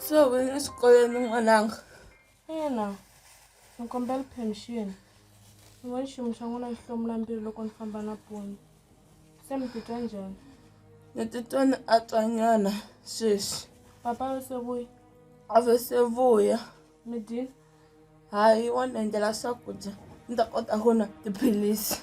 Se u vuyile exikolweni n'wananga? Ina, ni kombela permission. Ni vone xiyimo xa n'wina xi hlomula mbilu loko ni famba nampundzu. Se mi titwa njhani? Ni titwa ni antswanyana sweswi. Papa a se vuya? A va se vuya. Mi dyile? Hayi wa ni endlela swakudya ni ta kota ku nwa tiphilisi.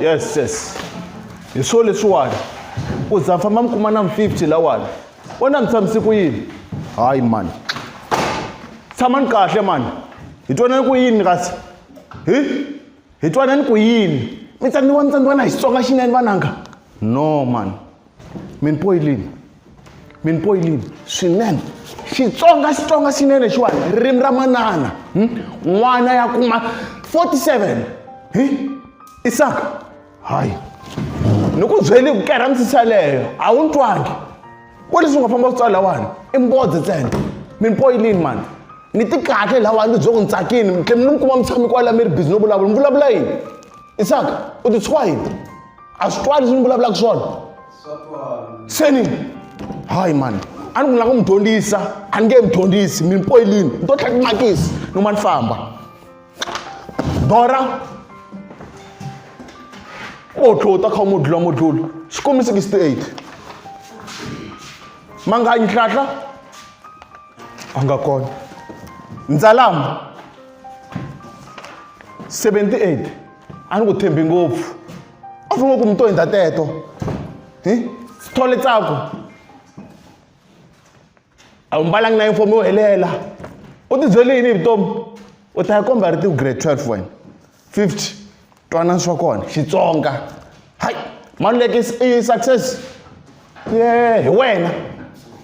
Yes, yes. Hi swo leswiwani. U za famba mi kuma na 50 lawani. Wena mi tshamise ku yini? Hayi mani. Tshamani kahle mani. Hi twanani ku yini kasi? Hi? Hi twanani ku yini? Mi tsandziwa mi tsandziwa na hi Xitsonga xinene vananga. No mani. Mi ni poyilini. Mi ni poyilini swinene. Xitsonga Xitsonga xinene xiwani ririmi ra manana. Hmm? N'wana ya kuma 47. Hi? Isaka. Hayi. Ni ku byeli ku kerha misisi yaleyo a wu ni twangi. Ku leswi u nga famba swi tsala lawani i mbodze ntsena mi ni poyilini mani ni ti kahle lawani ni byo ku ni tsakini mi tlhe mi ni kuma mi tshami kwala mi ri busy no vulavula mi vulavula yini Isaka u ti tshwa yini a swi twali leswi ni vulavulaka swona seni hayi mani a ni ku ni lava ku mi dyondzisa a ni nge mi dyondzisi mi ni poyilini ni to tlhela timakisi ni ma ni famba Dora o tlota kha modlula modlula xikomi 68 manganyi hlahla a nga kona ndzalama 78 a ni ku tshembi ngopfu a fanele ku mi to hindza teto hi sithole tsako a wu mbalangi na uniform yo helela u ti byele yini hi vutomi u ta ya komba ri ti grade 12 wena 50 twana swa kona xitsonga hayi maluleke i success ye hi wena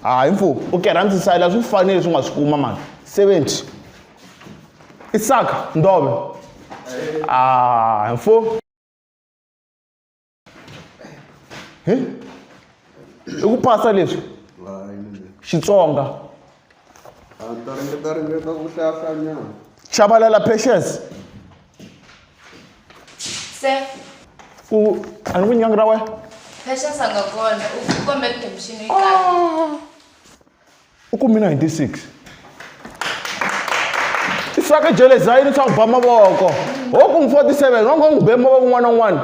hayi mfu u kerha ndzisayela swi fanele swi nga swi kuma mani 70 isaka ndove ah mfu Hi? I ku pasa leswi Xitsonga. Chabalala Precious. Se. Ku a ni ku nyangi ra wena. Precious a nga kona u kombela permission yi kaya. U kume 96 isaka jele zayini swa ku ba mavoko ho ku 47 wa nga n'wi be mavoko un'wana na un'wana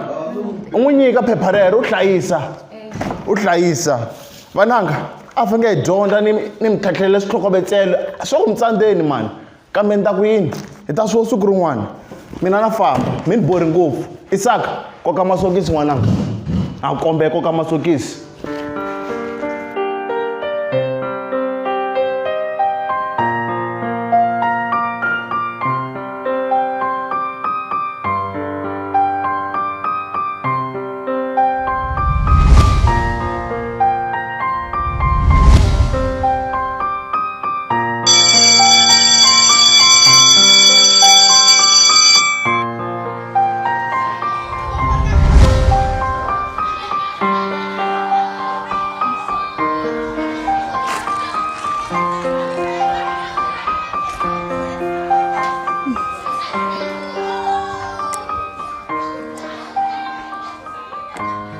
u n'wi nyika phepha rero u hlayisa u hlayisa vananga a faneke hi dyondza ni ni mi tlhatlhelela switlhokovetselo swa ku mi tsandzeni mani kambe ni ta ku yini hi ta swo siku rin'wana mina na famba mi ni borhi ngopfu isaka koka masokisi n'wananga a kombe koka masokisi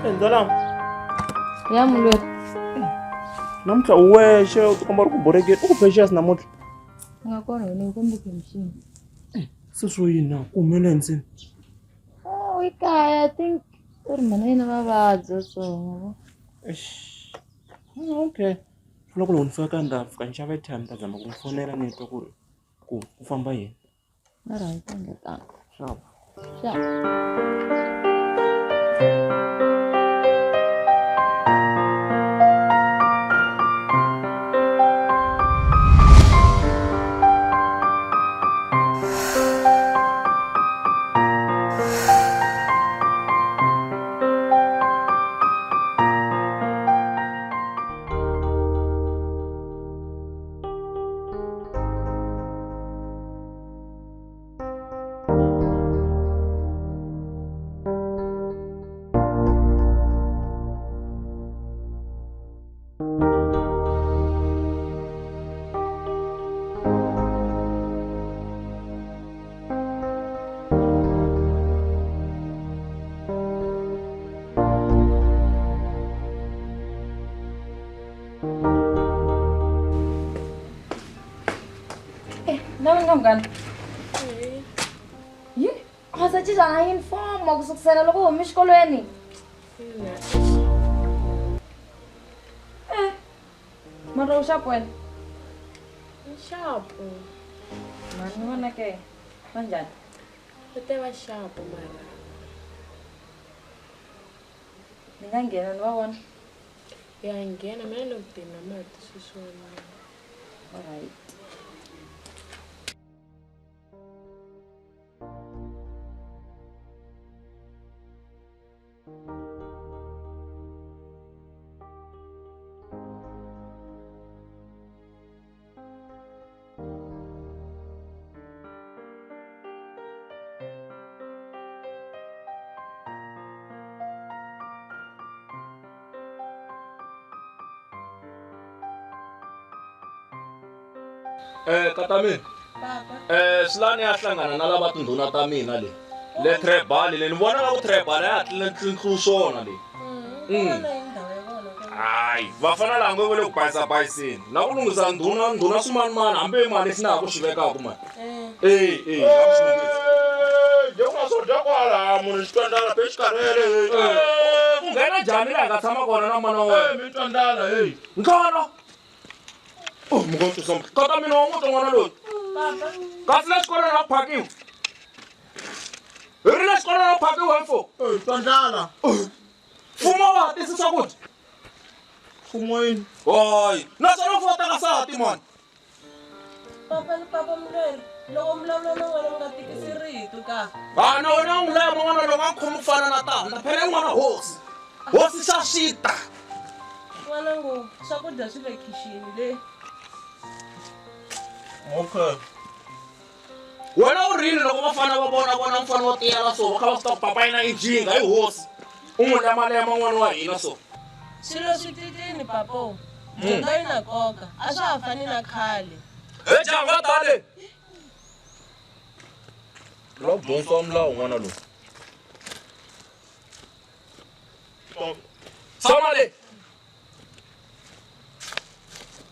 Endzela. Ya mulweri. Namuntlha u wexe u tikomba ri ku borekeni u ku precious namuntlha. U nga kona wena u kombe permission. Se swo yini na ku humelela yini se? Oh, i kaya I think u ri mhana yena va vabya so. Eish. Okay. Swi vula ku loko ni fika kaya ni ta fika ni xava airtime ni ta zama ku n'wi fonela ni twa ku ri ku ku famba yini. Alright, ngetanga. Sharp. Sharp. Na wena munghana. Yini? A nga se cinca na uniform ku sukusela loko u huma exikolweni. Eh. Mara u xapu wena? Xapu. Mani ni vona ke. Va njhani? U te va xapu mara. Ni nga nghena ni va vona? Ya nghena mina ni le ku teni na mati sweswiwani. Alright. Kata mina. Papa. Swi la ni ya hlangana na lava tindhuna ta mina le. Le tribal le ni vona nga ku tribal ya tlintlu swona le. Hayi, va fana la ngo le ku bayisa bayiseni. Na ku lunghisa ndhuna ndhuna swimanimani hambi mali swi na ha ku swi vekaku mani. Va ku swi lunghisa. Dya ku nga swo dya kwala munhu xi twandala pe xikarhele. U nghena njhani laha hi nga tshama kona na mana wa wena? Mi twandala hey. Ntlholo. Oh, mukhosi kata mina wa n'wi twa n'wana loyi. Papa. Kasi le xikolweni a ku phakiwi. Hi ri le xikolweni a ku phakiwa mfo. Twandala. Mfumo wa ha tisi swakudya. Mfumo yini? Hayi, naswona mfumo teka sati mani. Papa papa Mulweri, loko vulavula na n'wana mi nga tikisi rito ka. Ha na wena u n'wi lema n'wana loko a khomi ku fana na tanda phela i n'wana hosi. Hosi xa swita. N'wana ngo swakudya swi le khixini le. Okay. Wena u rini loko va fana va vona vona mfana wo tiyela so va kha va swi tiva ku papa yena i jinga i hosi. U n'wi lemalema n'wana wa hina so. Swilo swi titini papo. Dyondzo yi na nkoka, a swa ha fani na khale. He jaha nga tale. La ku dyondzisiwa milawu n'wana loyi. Tshama le.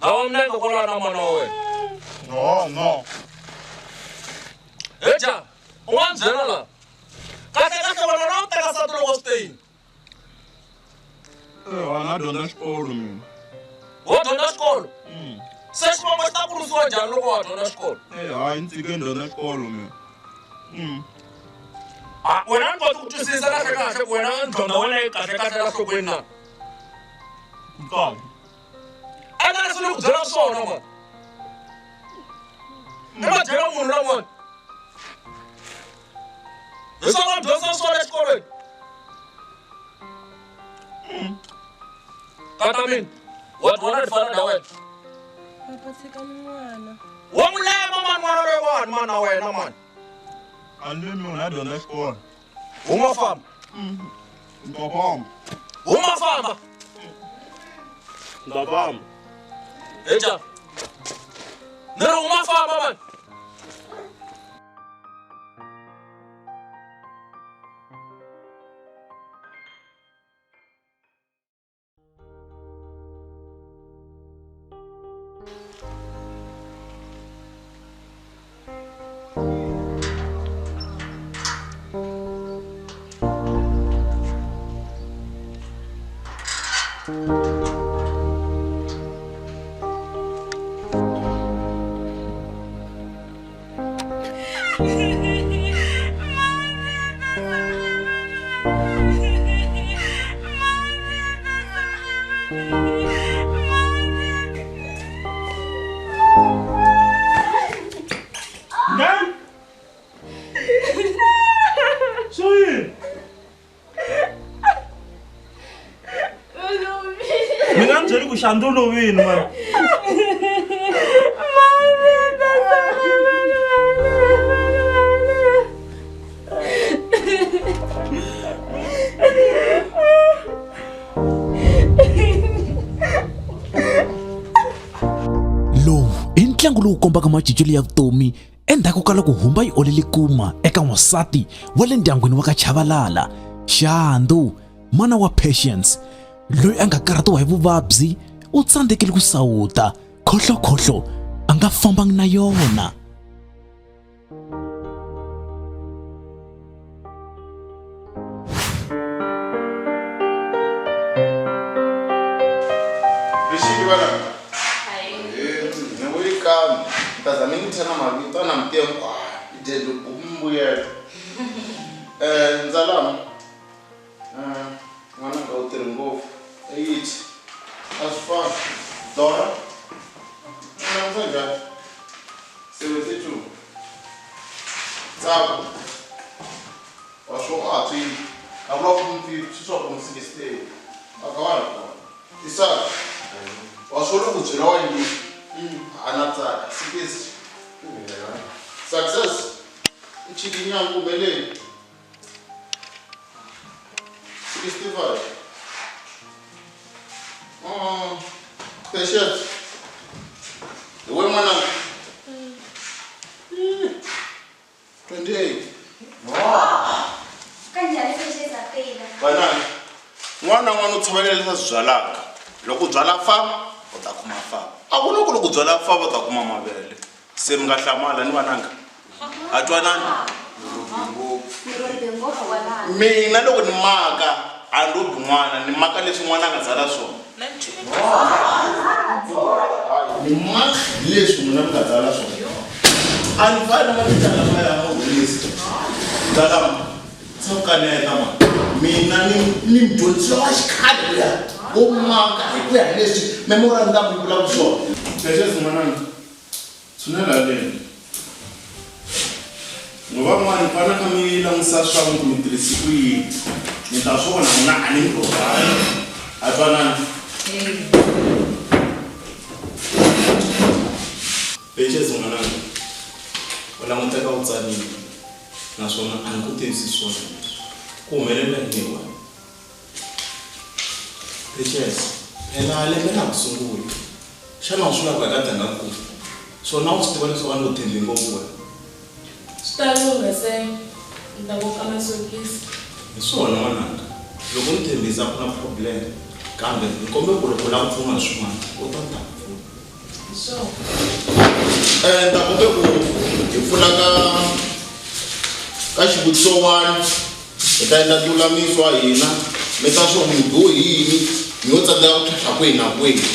Hawa minenge kwala na mana wa wena. No, no. He jaha, u nga ni byela la. Kahle kahle wena la u teka nsati loko swi te yini? Wena dyondza xikolo mina. Wo dyondza xikolo? Se xivongo xi ta kurisiwa njhani loko wa dyondza xikolo? Hayi ni tshike ni dyondza xikolo mina. Ah, wena ni koti ku twisisa kahle kahle ku wena ntlhontlho wa wena yi kahle kahle la nhlokweni na. Kahle. Endla leswi ni ku byelaka swona mani. I ma byela munhu lan'wana. Hi swona va dyondzisa swona exikolweni. Tata mina, wa dyondza ti fana na wena. Papa tshikani n'wana. Wa n'wi lema mani n'wana loyiwani mani na wena mani. A ni lemi munhu a dyondza xikolo. Huma famba. Ni ta famba. Huma famba. Ni ta famba. He jaha. Ni ri huma famba mani. Mi nga ni byeli ku Xandru u lovile mani. Lowu i ntlangu lowu kombaka macincelo ya vutomi endzhaku ka loko humba yi olele kuma eka n'wansati wa le ndyangwini wa ka Chavalala, Xandu, mana wa Patience, loyi a nga karhatiwa hi vuvabyi u tsandzekile ku sawuta khohlokhohlo a nga fambangi na yona. Rixiki vana. Ni vuyi kambe ni ta za ni mi thya na mavito a na mi tiva ku i dyele ku mbuyelo. Ndzalama n'wananga u tirhi ngopfu eight a swi fani Dora u langusa njhani 72 Ntsako wa swo a swi a vula ku mi swi swa ku 68 a ka wa ri kona Isaka wa swo loko byela wa nyika a na tsaka 60 success i chikinyana kumeleni 65 Patience hi we n'wananga Vananga, n'wana na n'wana u tshovela leswi a swi byalaka. Loko u byala fava, u ta kuma fava. A ku na ku loko u byala fava u ta kuma mavele. Se mi nga hlamala ni vananga. Ha twanani? Mina loko ni maka a ni rhobi n'wana, ni maka leswi n'wana a nga byala swona. Ni maka hi leswi n'wina mi nga byala swona. A ni fani na mathicara lamaya ya mahorisi. Ndalama, se ku kaneta mani. Mina ni ni mudyondzisi wa xikhale luya wo maka hi ku ya hi leswi memorandamu yi vulaka swona. Precious n'wananga, Tshunela haleni. N'we van'wana mi fana kha mi langutisa swa ku mi tirhisi ku yini. Mi ta swi vona n'wina a ni mi rhobani. Ha twanana? Patience n'wananga, u languteka u tsanile naswona a ni ku tivisi swona leswi. Ku humelela yini hi wena? Patience, phela lembe ra ha ku sungula. Xana u swi lava ku ya ka Dangankulu? Swona u swi tiva leswaku a ni ku tshembi ngopfu wena. Swi ta lungha se ni ta koka masokisi. Hi swona n'wananga, loko u ni tshembisa a ku na problem. Kambe ni kombela ku loko u lava ku pfuniwa hi swin'wana u ta ni ta ku pfuna. Hi swona. Ni ta kombela ku hi pfula ka ka xivutiso one. Hi ta endla ndzulamiso wa hina, mi ta swo mi bohini, mi yo tsandzeka ku tlhantlha kwihi na kwihi.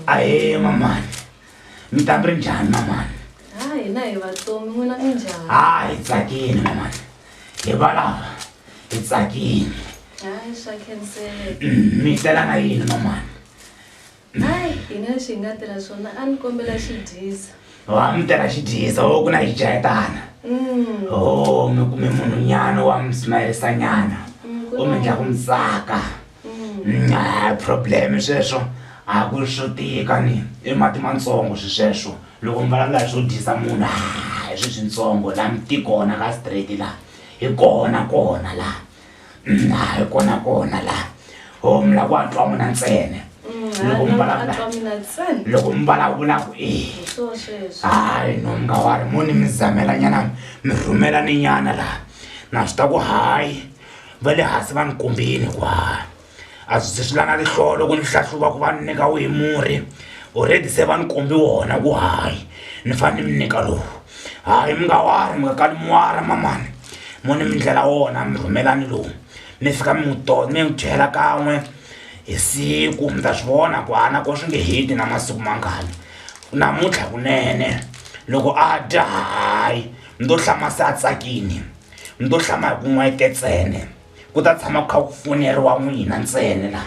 Ahee mamani mi ta mi ri njhani mamani Ha hina hi vatomi n'wina mi njhani? Ha hi tsakile mamani hi valava hi tsakile Hayi swa khenseka. Mi tela na yini mamani Hayi hina lexi hi nga tela swona a ni kombela xidyisa. Wa mi tela xidyisa o ku na xijahetana. O mi kume munhu nyana wa mi smayirisa nyana. U mi endla ku mi tsaka. A problem sweswo a ku ri swo tika ni i mati matsongo swi sweswo loko mi vulavula hi swo dyisa munhu hi swi switsongo la mi ti kona ka straight la hi kona kona la. Hi kona kona la ho mi lava ku a twa n'wina ntsena loko mi vulavula loko mi vulavula ku e hayi no mi nga wari mo ni mi zamela nyana mi rhumela ni nyana la na swi ta ku hayi va le hansi va ni kombile ku hayi a swi ze swi lava rihlolo ku ni hlahluva ku va ni nyika wihi murhi already se va ni kombi wona ku hayi ni fanele ni mi nyika lowu hayi mi nga wari mi nga kali mi wara mamani mo ni mi ndlela wona mi rhumelani lowu mi fika mi n'wi to mi n'wi byela kan'we hi siku mi ta swi vona ku a na ko swi nge heti na masiku mangani namuntlha kunene loko a dya hayi mi to hlama se a tsakini mi to hlama hi ku n'wete ntsena ku ta tshama ku kha ku foneriwa n'wina ntsena la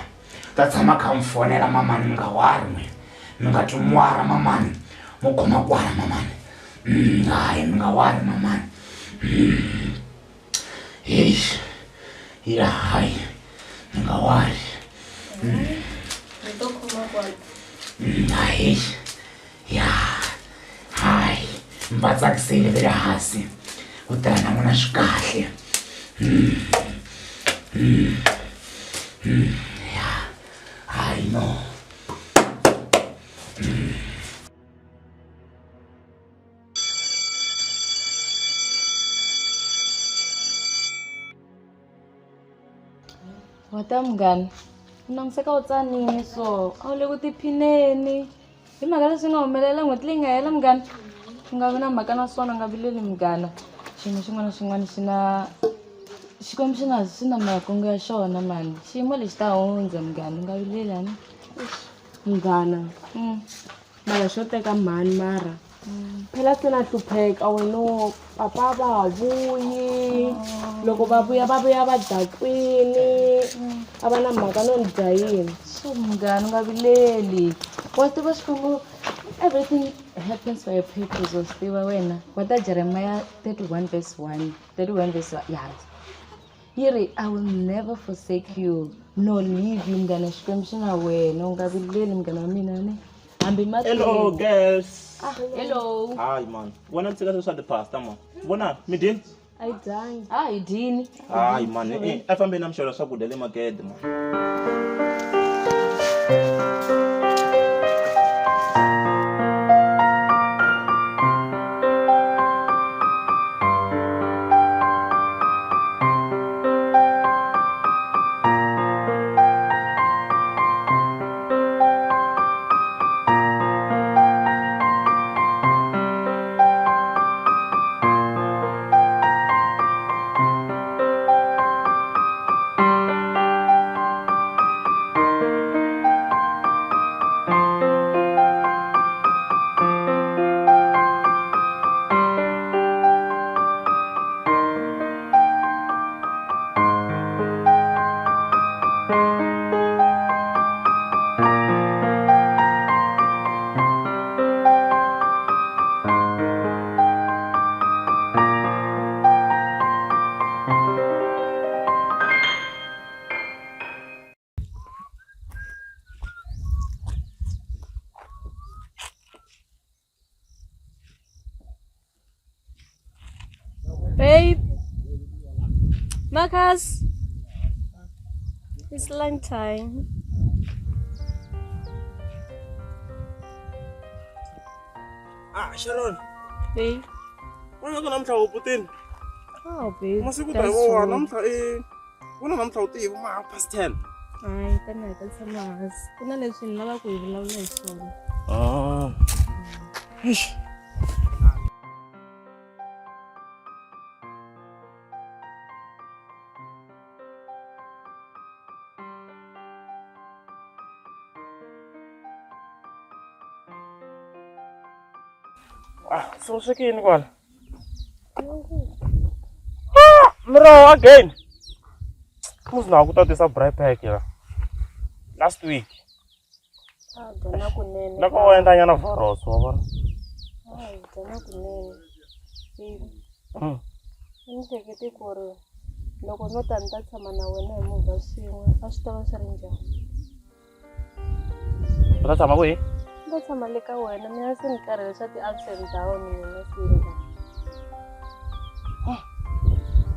ta tshama kha mi fonela mamani mi nga wari n'wina mi nga twi mi wara mamani mo khoma kwala mamani hayi mi nga wari mamani heyi ya hayi mi nga wari Ni to khoma kwala. Hayi ya hayi mi va tsakisile ve le hansi ku tirha na n'wina swi kahle. Yeah, I know. Wata munghana u langutiseka u tsanini so a wu le ku tiphineni hi mhaka leswi nga humelela n'hweti leyi nga hela munghana u nga vi na mhaka na swona u nga vileli munghana xiyimo xin'wana na xin'wana xi na xikwembu xi na xi na makungu ya xona mani xiyimo lexi ta hundza munghana u nga vileli ani Munghana mara xo teka mhani mara phela se na hlupheka weno papa va ha vuyi loko va vuya va vuya va dakwini a va na mhaka no ni dya yini so munghana u nga vileli wa swi tiva xikwembu everything happens for a purpose wa swi tiva wena wa ta jeremiah 31 verse 1 31 verse 1 ya yi ri i will never forsake you nor leave you munghana xikwembu xi na wena u nga vileli munghana wa mina ne hambi ma Hello girls. Ah, hello Hayi man. Vona tshika sweswi swa ti-pastor man. Vona mi dyini? A yi dyangi a hi dyini Hayi man, eh a fambeni na mi xavela swakudya le makete man. Babe, Marcus, it's lunchtime. Ah, Sharon. Babe. Wena ku namuntlha u putini? Oh, babe. Masiku ta hi wona namuntlha i wona namuntlha u tivi ma half past 10. Hayi, tani hi ta tshama hansi. Ku na leswi ni lavaka ku hi vulavula hi swona. Ah. Eish. Ah, so sweke yini kwala? Ah, miroho again. Muzi na ku tatisa braai pack la. Last week. Ah, dyana kunene. Loko u endla nyana varos wa vona. Ah, dyana kunene. Baby. Ni hlekete ku ri loko no ta ni ta tshama na wena hi movha swin'we a swi ta va swi ri njhani? U ta tshama kwihi? Ni ta tshama le ka wena mina se ni karhele swa ti-ups and down mina se njhani.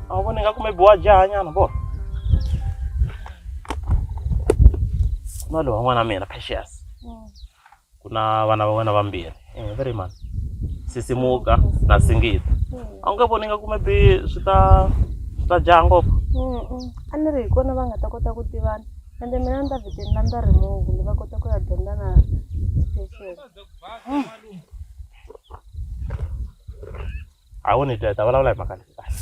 A wu voni ingaku maybe wa jaha nyana bo. Ku na lowa n'wana mina Precious. Ku na vana va wena vambirhi. Eh, very man. Sisimuka na Singita. A wu nge voni ingaku maybe swi ta swi ta jaha ngopfu. A ni ri hi kona va nga ta kota ku tivana ende mina ni ta vhete ni landza remove ni va kota ku ya dyondza na Precious. A wu ni twa hi ta vulavula hi mhaka leyi kahle.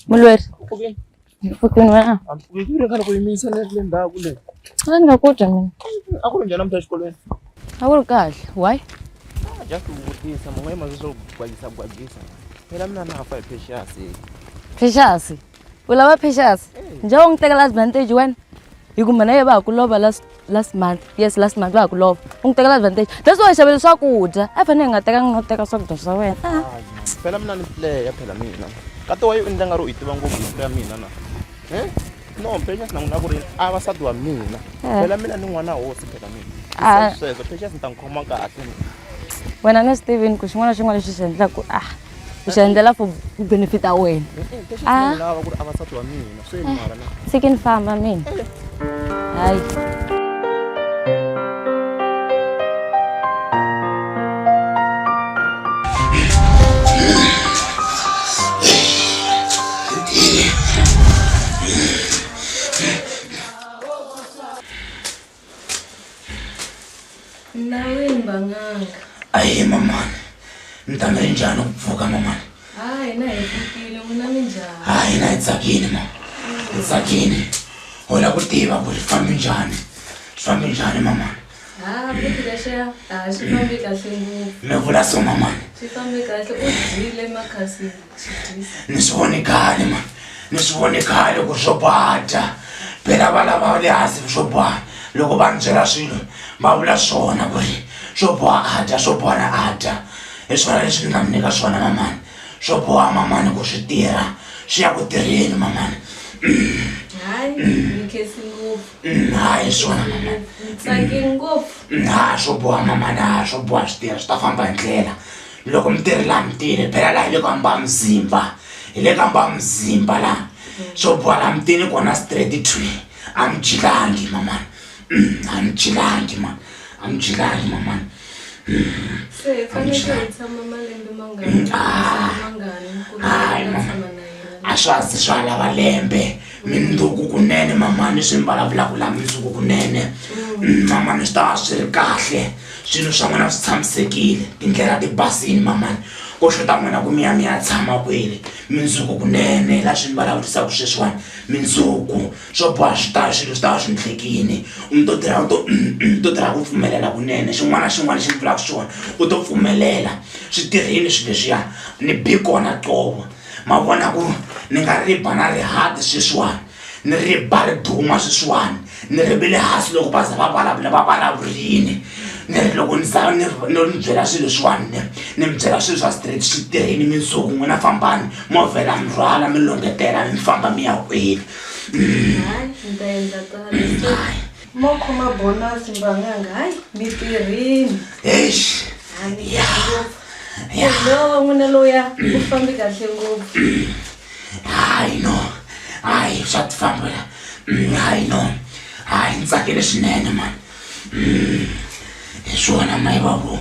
Mulweri mpfukeni wena Ri ku yimisa le le ndzhaku le. A ni nga ku dya mina. A ku ri njhani namuntlha exikolweni? A ku ri kahle. Why? Just ku vutisa munhu yima swo gwajisa gwajisa. Phela mina na fa hi Precious. Precious. U lava Precious? Njhe u n'wi tekela advantage wena? Hi ku mina ye va ha ku lova last last month. Yes, last month va ha ku lova. U n'wi tekela advantage. That's why xavele swakudya. A fanele hi nga tekanga no teka swakudya swa wena. Ah. Phela mina ni player phela mina. Kati wa yi endla nga ri u yi tiva ngopfu hi ya mina na. Eh? No, Precious na n'wina ku ri a va nsati wa mina. Eh. Phela mina ni n'wana hosi phela mina. Ah. Sweswo Precious ni ta n'wi khoma kahle. Wena ni swi tivini ku xin'wana na xin'wana lexi xi endlaku ah u xi endlela for ku benefita wena. Precious Ah. na n'wi lava ku ri a va nsati wa mina. Swi mara na. Tshiki ni famba mina. Hayi. Naweni vanganga. Ayi mamani mi ta mi ri njhani ku pfuka mamani? Ha hina hi pfukile n'wina mi njhani? Ha hina hi tsakini ma hi tsakini ho la ku tiva ku ri fambi njhani swi fambi njhani mamani? Ha futhi lexiya a swi fambi kahle ngopfu. Mi vula so mamani? Swi fambi kahle u dyile makhasi xidyisa. Ni swi vone khale ma ni swi vone khale ku swo bada phela va lava le hansi swo boha loko va ni byela swilo va vula swona ku ri swo boha a dya swo boha na a dya hi swona leswi ni nga mi nyika swona mamani swo boha mamani ku swi tirha swi ya ku tirheni mamani. Hayi ni khensi ngopfu. Hayi swona mamani. Ni tsake ngopfu. Ha swo boha mamani ha swo boha swi tirha swi ta famba hi ndlela loko mi tirhi laha mutini phela laha hi le ka mba mzimba hi le ka mba mzimba laha swo boha laha mutini kona straight twi a mi jilangi mamani a mi jilangi mani a mi jilangi mamani. Se hi fanekele hi tshama malembe mangani mangani ku ri Hayi hi mama tshama na yena. A swa ha zi swa lava lembe mindzuku kunene mamani swi mi vulavulaka laha mindzuku kunene mamani swi ta va swi ri kahle swilo swa n'wina swi tshamisekile tindlela ti basini mamani ko xota n'wina ku mi ya mi ya tshama kwele mindzuku kunene la swi ni vulavurisaka sweswiwani mindzuku swo boha swi ta swilo swi ta va swi ndlekini u to tirha u to to tirha ku pfumelela kunene xin'wana na xin'wana lexi ni vulaka xona u to pfumelela swi tirhile swilo leswiya ni bi kona qobo ma vona ku ni nga ri ba na rihati sweswiwani ni ri ba ri duma sweswiwani ni ri vile hansi loko va za va vulavula va vulavurini ni ri loko ni za ni ni byela swilo leswiwani ni ni mi byela swilo swa straight swi tirhini mindzuku n'wina fambani mo vhela mi rhwala mi longetela mi famba mi ya kwini. Hayi ni ta endla tano se mo khoma bonus mbanganga hayi mi tirhini. Eish. Ha ni ngopfu. Lowa wa n'wina lowuya u fambi kahle ngopfu. Hayi no hayi swa ti fambela hayi no hayi ni tsakile swinene mani hi swona mayivavu.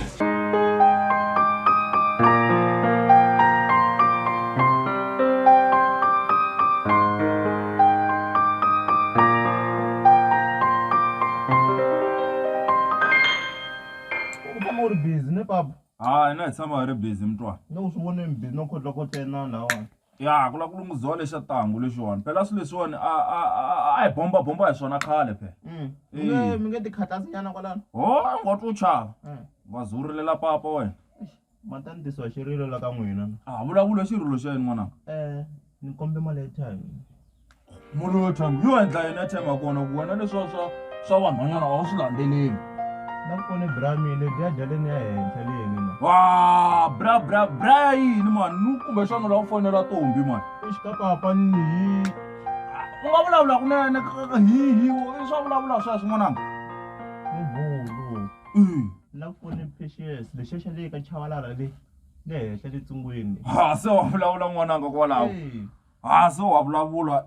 U tshama u ri busy ne papa? Ha hina hi tshama hi ri busy mntwana. Ni ku swi voneni busy no khotlakhotlela lahawani. Ya ku lava ku lunghiziwa lexa tangu lexiwani phela swilo leswiwani a a a a hi bomba bomba hi swona khale phela. Mi nge mi nge ti khathazi nyana kwalano. Ho u nga twi u chava. U nga zi u rilela papa wena. Ma ta ni tisiwa xirilo la ka n'wina. A vulavula xirilo xa yini n'wananga? Ni kombe mali ya airtime. Mali ya airtime yo endla yini airtime ya kona ku wena leswiya swa swa vanhwanyana a wu swi landzeleli. Na ku pone bra mina dya dya leni ya henhla leni na. Wa bra bra bra ya yini mani ni kumbexana u lava ku fonela Tombi mani. Eish ka papa ni hi. U nga vulavula kunene hi hi swa vulavula sweswo n'wananga. Mubulu. Na ku pone Precious lexiya xa le ka Chavalala le le henhla le tsungwini. Ha se wa vulavula n'wananga kwalaho. Ha se wa vulavula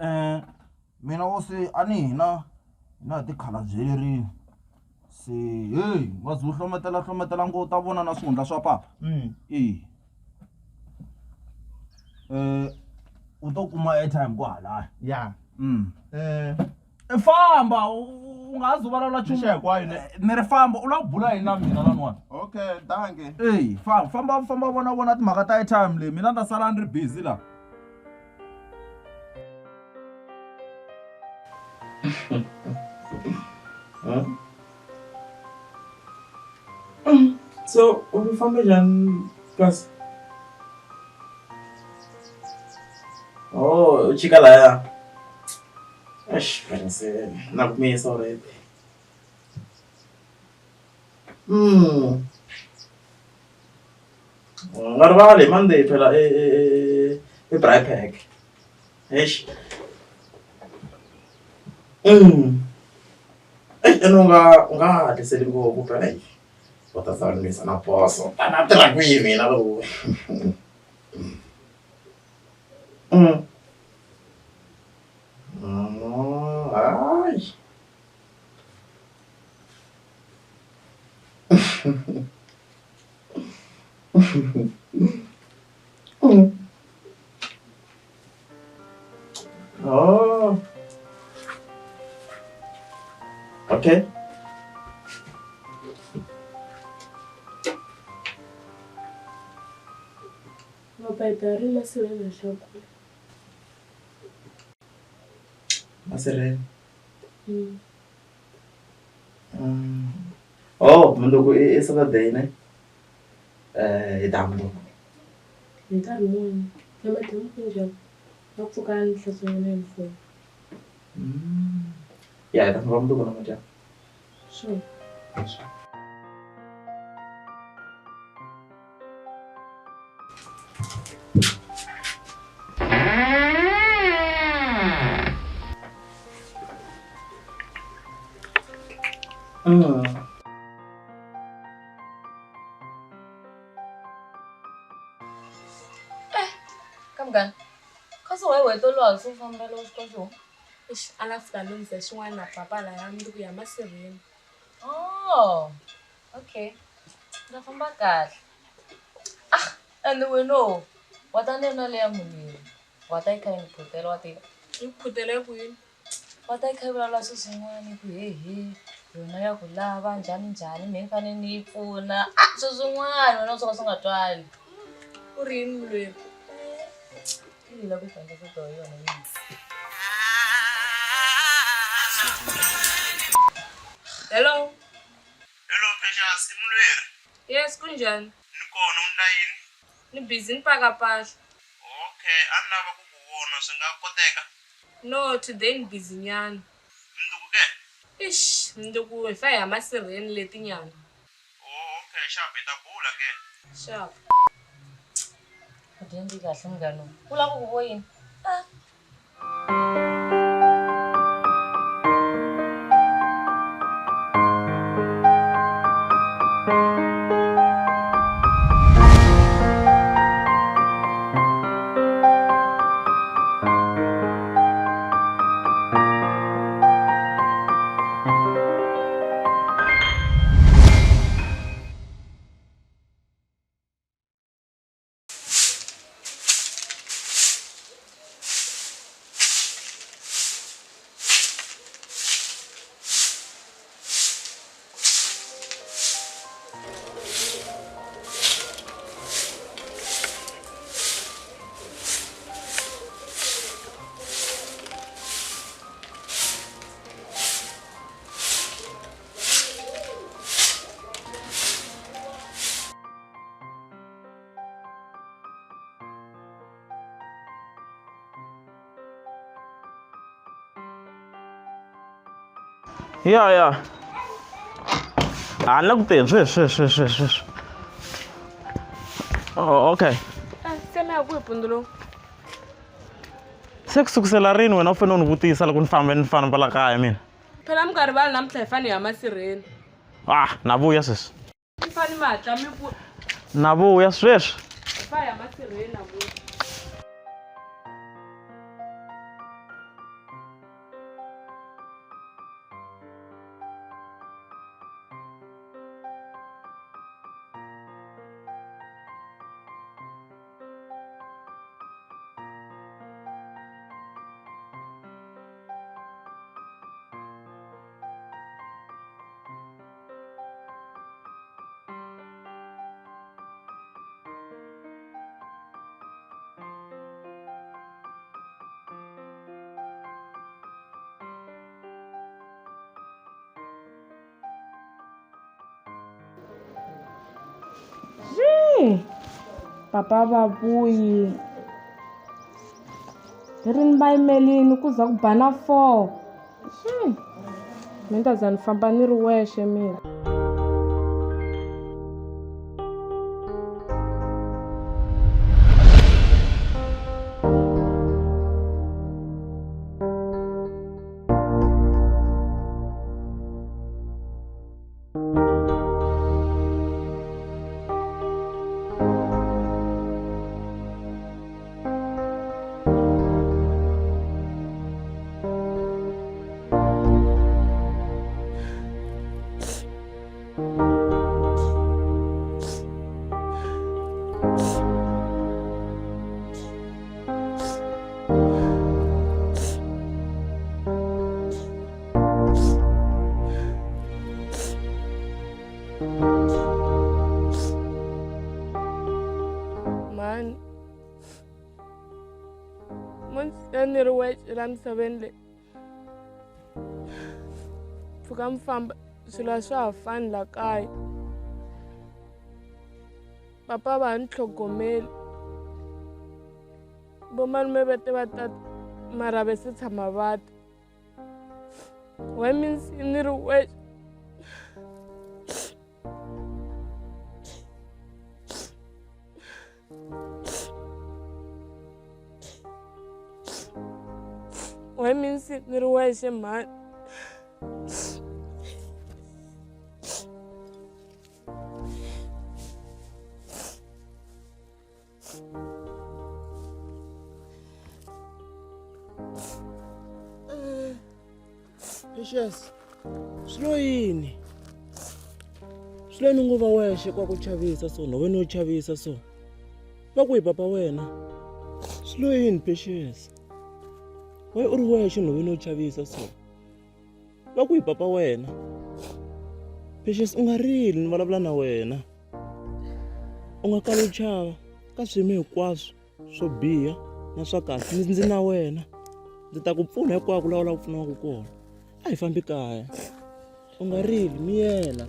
mina wo se a ni hina hina hi tikhalabyerini se heyi wa ze u hlometela hlometela ngo u ta vona na swihundla swa papa e u to kuma airtime kwahalaya ya famba u nga ha zi u vulavula nchumu Lexa hinkwayo ne ni ri famba u lava ku bula yini na mina laniwani okay dankie eyi famba famba famba vona vona timhaka ta airtime leyi mina ni ta sala ni ri busy laha. So u fambe njhani kasi? Oh, u chika laya. Eish, phela se na ku misa already. U nga rivali hi Monday phela i i i i braai pack. Eish. Eyi ene u nga u nga hatliseli ngopfu phela eyi u ta sala ni yisa na poso ta na tirha kwihi mina loko hayi Oh. Okay. Maphepha ya ri masirheni leswaku Masirheni. Oh, mundzuku i Saturday ne? Hi ta mundzuku. Hi nkarhi muni? Namadyambu ku njhani? Va pfuka ni hlantswa yona hi foni. Ya hi ta famba mundzuku namadyambu. Sure. Sure. Ka munghana kasi why wena tolo se u fambela xikolo Eish, a la fika lunghisa xin'wana na papa laya mundzuku ya masirheni. Oh, okay. Ni ta famba kahle. Ah, and wena wa ta ni na leya munhu wa ta yi kha yi ni phutela wa tiva. Yi ku phutela kwini? Wa ta yi kha yi vulavula swilo swin'wana ku hehe yona ya ku lava njhani njhani mehe ni fanele ni yi pfuna. Ah, swilo swin'wana wena swo ka swi nga twali. U ri yini mulweri? Yi lava ku dyondza to yona yini. Hello. Hello Precious, i mulweri. Yes, kunjhani? Ni kona u ndla yini? Ni busy ni paka mpahla. Okay, a ni lava ku ku vona swi nga koteka? No, today ni busy nyana. Mundzuku ke? Eish, mundzuku hi fa hi ya masirheni letinyana. Oh, okay, sharp hi ta bula ke. Sharp. U dyondzi kahle munghana u lava ku ku vo yini? Ah. Ya ya. A ni le ku teni sweswi sweswi sweswi sweswi. Oh, okay. Se mi ya kwihi mpundzu lowu? Se ku sukusela rini wena u fanele u ni vutisa loko ni fambe ni famba la kaya mina. Phela mi nga rivali namuntlha hi fanele hi ya masirheni. Ah, na vuya sweswi. Mi fanele mi hatla mi ku Na vuya sweswi. hi fa hi ya masirheni na vuya. Papa va vuyi hi ri ni va yimelini ku za ku ba na 4. Mi ta za ni famba ni ri wexe mina. ri wexe la misaveni leyi pfuka mi famba swilo a swa ha fani la kaya papa va ha ni tlhogomeli vomalume va te va tata mara ve se tshama va ta why means ni ri wexe Why means ni ri wexe mhani Precious, swi lo yini swi lo yini ngo va wexe kwa ku chavisa so na wena u chavisa so va ku hi papa wena swi lo yini Precious we u ri wexe nhoveni yo chavisa so va ku hi papa wena Precious u nga rili ni vulavula na wena u nga kali u chava ka swiyimo hinkwaswo swo biha na swa kahle ndzi na wena ndzi ta ku pfuna hinkwako laha u lavaka ku pfuniwaka kona a hi fambi kaya u nga rili miyela.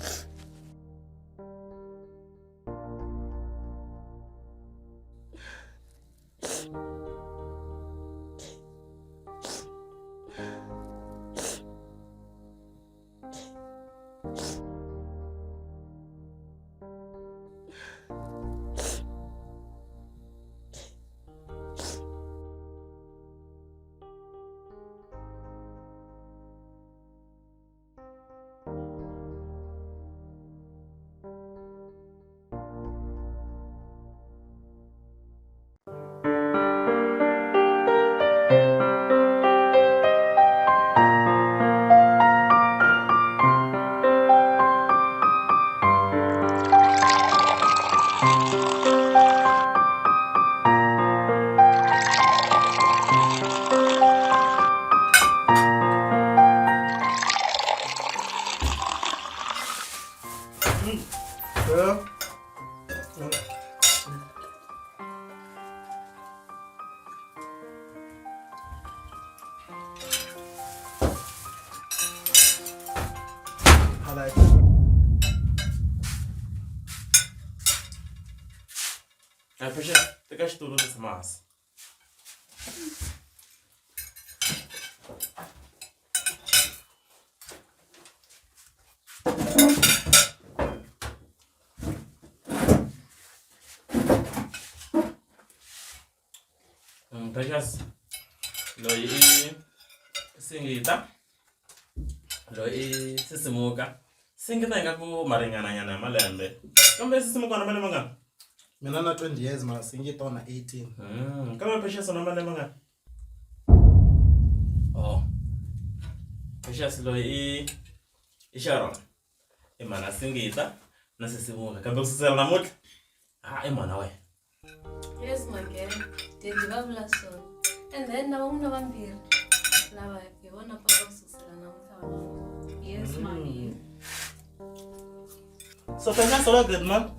Precious, teka xitulu ndzi tshama hansi. Precious loyi i Singita loyi i Sisimuka Singita ingaku ma ringananyana hi malembe kambe Sisimuka na malembe mangani mina na 20 years mara Singita u na 18 kambe Precious u na malembe mangani oh Precious loyi i i Sharon i mhana Singita na Sisimuka kambe ku susela namuntlha ha i mhana wena Yes, my girl. Daddy va vula swona. And then na van'wana vambirhi lava hi vona papa ku sukusela namuntlha vana. Yes, mami. So Precious u la grade mani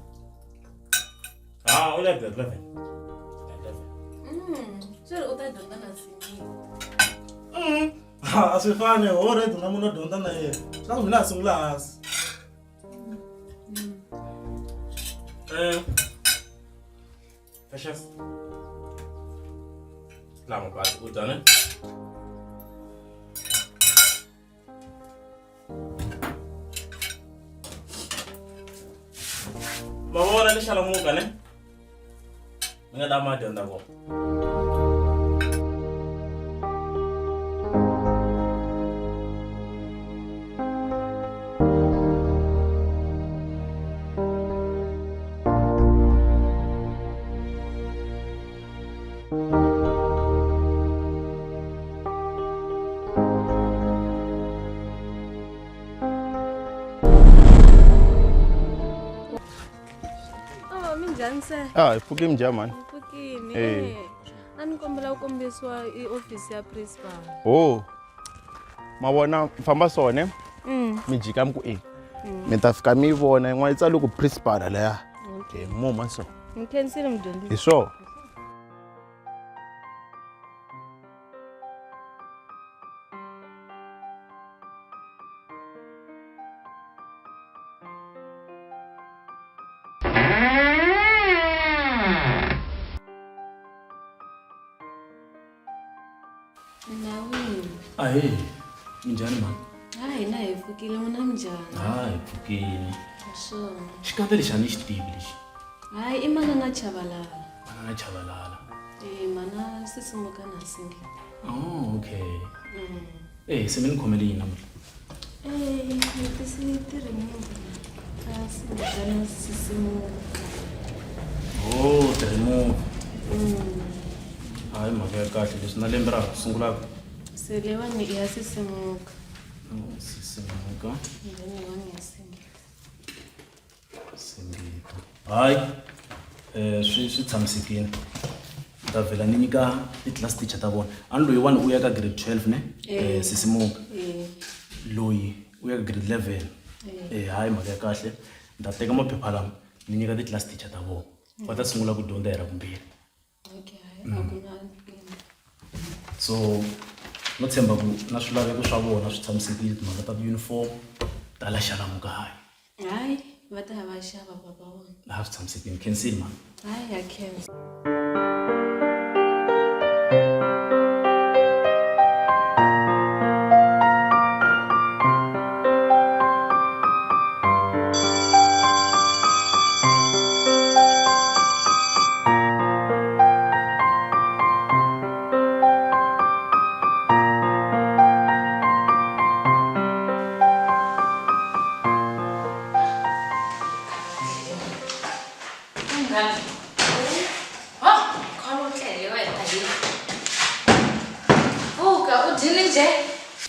ha u la grade 11 Swi ri u ta dyondza na Singita. A swi fani already na munhu o dyondza na yena swi la ku mina a sungula hansi Precious. Lama basi u dya ne? Ma vona ni xalamuka ne? Mi nga ta ma dyondza kona. Oh, minjhani se? Ah, hi pfukile minjhani mhani? Pfukini. Eh. A ni kombela ku kombisiwa i office ya principal. Oh. Ma vona mi famba swona mi jika mi ku e. Mi ta fika mi yi vona yin'wana yi tsale ku principal laya. Okay, muma so. Ni khensile mudyondzisi. Hi swona. Ahee, minjhani mhani? Ha hina hi pfukile n'wina minjhani? Ha hi pfukile. Swona. Xikandza lexi a ni xi tivi lexi. Hayi i manana Chabalala. Manana Chabalala. Eh mana sisimuka na Singita. Oh, okay. Eh, se mi ni khomele yini namuntlha? Eh, ni tise ti-remove ta Singita na Sisimuka. Oh, ti-remove. Hayi mhaka ya kahle leswi na lembe ra ha ku sungula Se leyiwani i ya Sisimuka. Oh, Sisimuka. Then leyiwani ya Singita. Singita. Hayi eh swi swi tshamisekile. Ni ta vhela ni nyika ti-class teacher ta vona. A ni loyiwani u ya ka grade 12 ne? Eh Sisimuka. Eh. Loyi u ya ka grade 11. Eh hayi mhaka ya kahle. Ni ta teka maphepha lama ni nyika ti-class teacher ta vona. Va ta sungula ku dyondza hi Ravumbirhi. Okay, hayi a ku na nkingha. So no tshemba ku na swilaveko swa vona swi tshamisekile timhaka ta ti-uniform ta la xalamuka hayi. Hayi va ta ya va xava papa vona. Laha swi tshamisekile. Khensile mhani. Hayi ha khensa.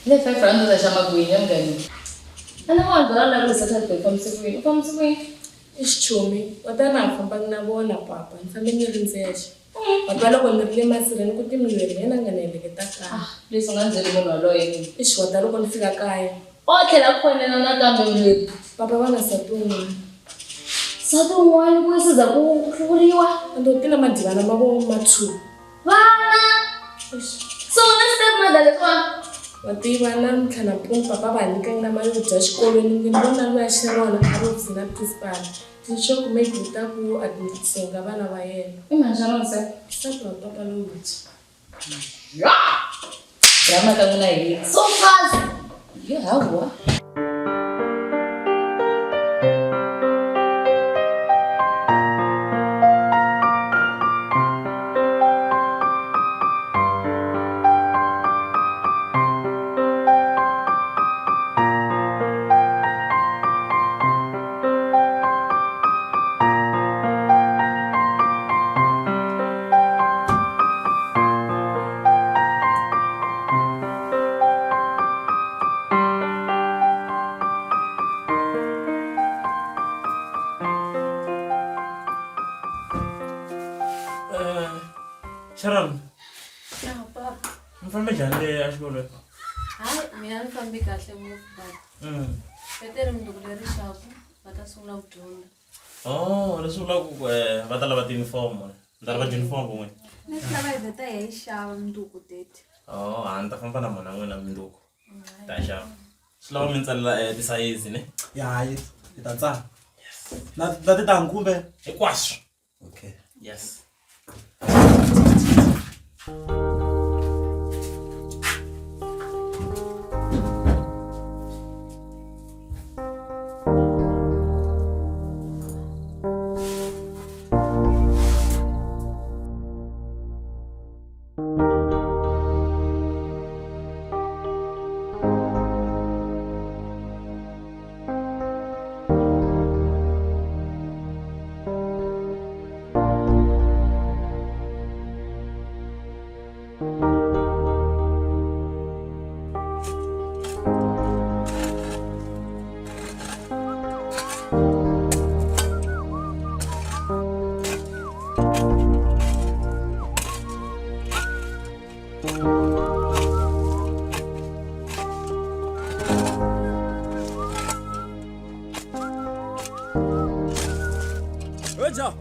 Le R5 u ta xava kwini emugangeni? A ni vona byala la ku Saturday u fambise ku yini? U fambise ku yini? I xichomi wa ta na ha fambangi na vona papa ni fambe ni ri ndzexe. Wa twa loko ni ri le masirheni ku ti mulweri hi yena a nga ni heleketa kaya. Leswi u nga ni byeli munhu waloye ni. Ixi wa ta loko ni fika kaya. O tlhela a ku fonela nakambe mulweri. Papa va na nsati wun'wana. Nsati wun'wana ku se za ku hluvuriwa? Ende u tiva madyivana ma vo ma two. Vana! So u na step mother leswiwani? Wa tiva namuntlha nampundzu papa va hi nyikangi na mali yo dya xikolweni ni vona luya Sharon a ro na principal. Ni sure ku maybe u ta ku admit-isenga vana va yena. I mhani Sharon se? Nsati wa papa lowuntshwa. Drama ka n'wina hi so fast. Yo hawa. Sharon, Ya papa. mi fambe njhani le exikolweni? Hayi mina ni fambi kahle ngopfu papa. Petere mundzuku leri xaku va ta sungula ku dyondza. Oh, leswi vulaka ku eh, va ta lava ti-uniform. Mi ta lava ti-uniform kun'we? Ni swi lava hi vheta hi ya yi xava mundzuku dad. Oh, a ni ta famba na mona n'wina mundzuku. Ta xava. Swi lava mi ni tsalela eh, tisayizi ne? Ya hayi hi ta tsala. Na na tintangu kumbe? Hinkwaswo. Okay. Yes. Eja.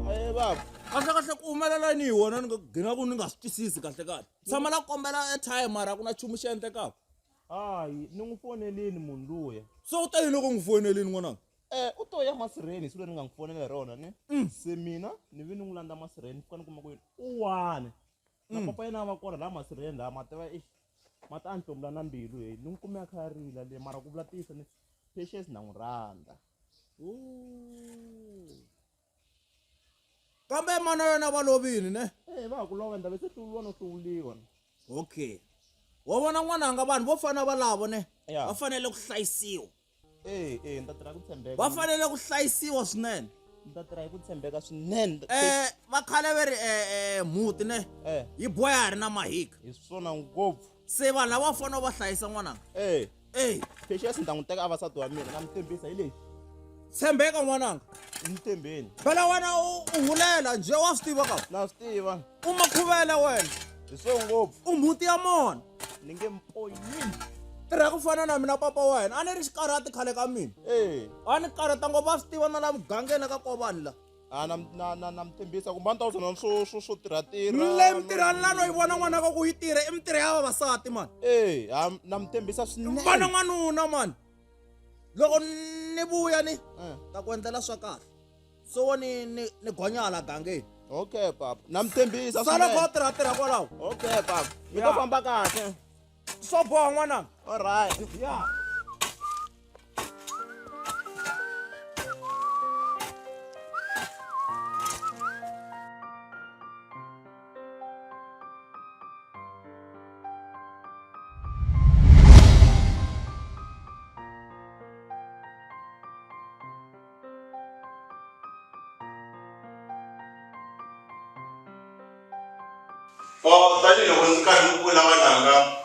Aye baba. Kahle kahle ku humelela yini hi wona ni nga gina ku ni nga swi twisisi kahle kahle. Tshama na kombela airtime mara ku na nchumu xi endlekaka. Hayi, ni n'wi fonelini munhu luya. Se u ta yini loko u n'wi fonelini n'wananga? Eh, u to ya masirheni hi siku leri ni nga n'wi fonela hi rona ne. Se mina ni vi ni n'wi landza masirheni ni fika ni kuma ku yini u wani. Na papa yena a va kona laha masirheni laha ma tiva eish ma ta ni hlomula na mbilu he ni n'wi kume a kha a rila le mara ku vula ntiyiso ni Patience na n'wi rhandza. Kambe mana yena va lovile ne? Eh va ha ku lova ndhawu se hlawuliwa no hlawuliwa. Okay. Wa vona n'wananga vanhu vo fana valavo ne Yeah. va fanele ku hlayisiwa. Eh eh ni ta tirha ku tshembeka. Va fanele ku hlayisiwa swinene. Ni ta tirha hi ku tshembeka swinene. Eh va khale ve ri eh eh mhuti ne Eh. yi boha ya ha ri na mahika. Hi swona ngopfu. Se vanhu lava va fanele va hlayisa n'wananga. Eh. Eh. Patience ni ta n'wi teka a va nsati wa mina na mi tshembisa hi leyi. Tshembeka n'wananga. Ni tshembeni. Phela wena u u hulela njhe wa swi tiva ka. Na swi tiva. U makhuvele wena. Hi swo ngopfu. U mhuti ya mona. Ni nge mpoyini. Tirha ku fana na mina papa wena. A ni ri xikarhati khale ka mina. Eh. A ni karhata ngopfu va swi tiva na la mugangeni ka Kovani la. A na na na na mi tshembisa kumbe a ni ta ku swona swo swo swo tirha tirha. Le mintirho la no yi vona n'wana ka ku yi tirha i mintirho ya vavasati mani. Eh, ha na mi tshembisa swinene. Vana n'wanuna mani. Loko ni vuya ni ta ku endlela swa kahle. So wo ni ni ni gonya hala gangeni. Okay papa. Na mi tshembisa Sala kha u tirha tirha kwalaho. Okay papa. Mi ta famba kahle. Swo boha n'wananga. All right. Yeah. Oh, tanihiloko ndzi karhi ni vula vananga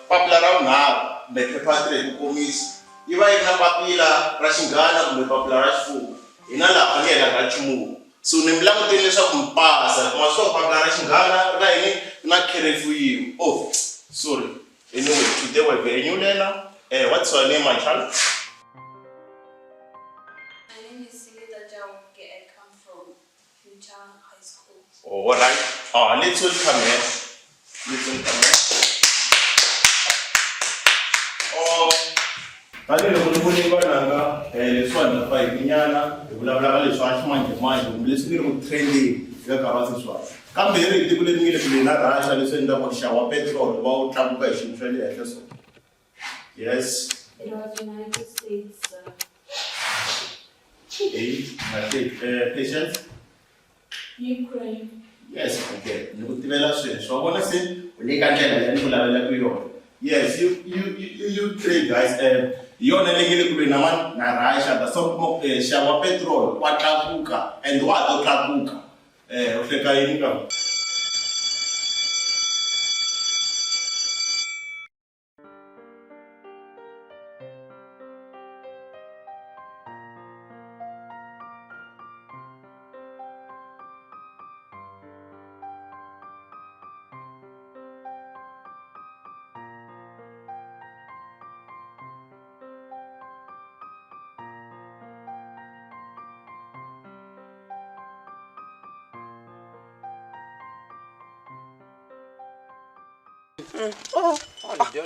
papila ra vunharhu kumbe phepha 3 hi ku komisa yi va yi ri na papila ra xinghana kumbe papila ra xifuwo hina laha fanele hi ra nchumu so ni mi languteli leswaku mi pasa ma swi tiva papila ra xinghana ri na yini ri na kherefu yin'we oh sorry anyway today we're very new learner what's your name my child? My name is Singita Chauke. I come from Future High School. Oh, all right. Let's welcome her. Let's welcome her. Oh, tanihiloko ni vone vananga leswiwani ta fayikinyana hi vulavulaka leswi a ximanjhemanjhe kumbe leswi ngi ri ku trending eka nkarhi wa sweswiwani kambe hi ri tiko leri nge le kule na Russia leswi endlaka ku nxavo wa petiroli wu va wu tlakuka hi xiyimo xa le henhla so yes. It was United States. Eight, patience. Ukraine. Yes, okay. Ni ku tivela sweswo. Wa vona se u le ka ndlela leyi ni ku lavelaka yona. Yes, you you you you trade guys. Hi yona leyi nge le kulweni na mani na Russia. That's why u kuma ku nxavo wa petrol wa tlakuka and wa ha to tlakuka. U hleka yini ka?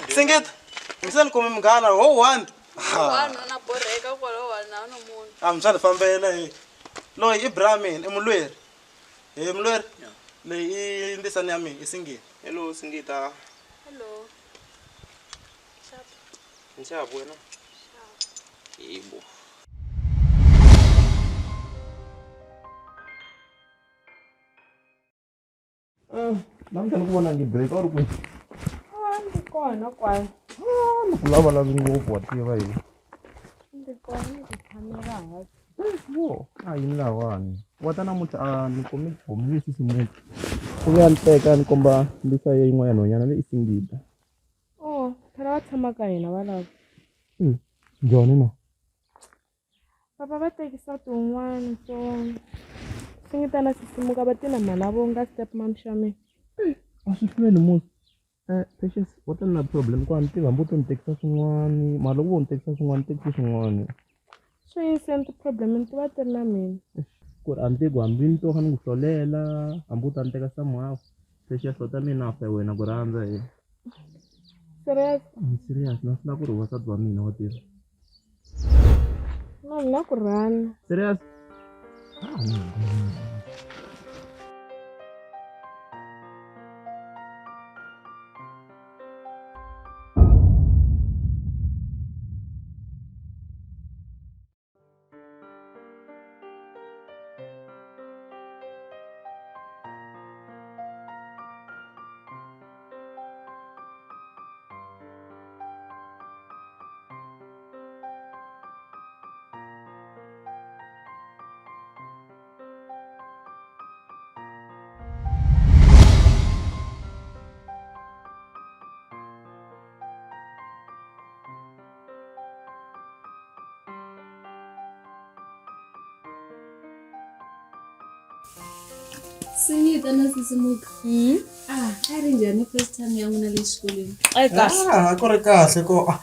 Singita, mi se ni kume munghana ho one. Vanhu na borheka kwalaho na no munhu. A mi swa ni fambela he. Loyi i Brahmin, i mulweri. He mulweri. Leyi i ndisani ya mina, i Singita. Hello Singita. Hello. Xap. Nxapu wena? Yebo. Namuntlha ni ku vona ngi break a wu ri kwihi? Ah, ndzi kona kwala. Ah, ni ku lavalavi ngopfu wa tiva hi. Ndzi kona ni ku tshamela hansi. Wo, a yini lahawani? Wa ta namuntlha a ni kumi chomi ni sisimuki. Ku vuya ni teka ni komba mbisa ya yin'wana nhwanyana leyi i Singita. Oh, phela va tshama ka hina valavo. Njhani na? Papa va tekisa tin'wana so Singita na Sisimuka va tina mhana vo nga step mom xa mina. A swi hlweli musi. Patience wa ta na problem ku a ni tivi hambi u to ni tekisa swin'wani mara loko vo ni tekisa swin'wana ni tekisi swin'wana. Swi yini ti-problem ti va ti ri na mina. Ku ri a ni tivi ku hambi ni twa kha ni ku hlolela hambi u ta ni teka somehow Precious wa ta mina after wena ku rhandza he. Serious? Ni serious na swi lava ku ri u va nsati wa mina wa tiva. Na mina ku rhandza. Serious? Singita na Sisimuka. Ah, a ri njhani first time ya n'wina le xikolweni? Ai kahle. Ah, ku ri kahle ko.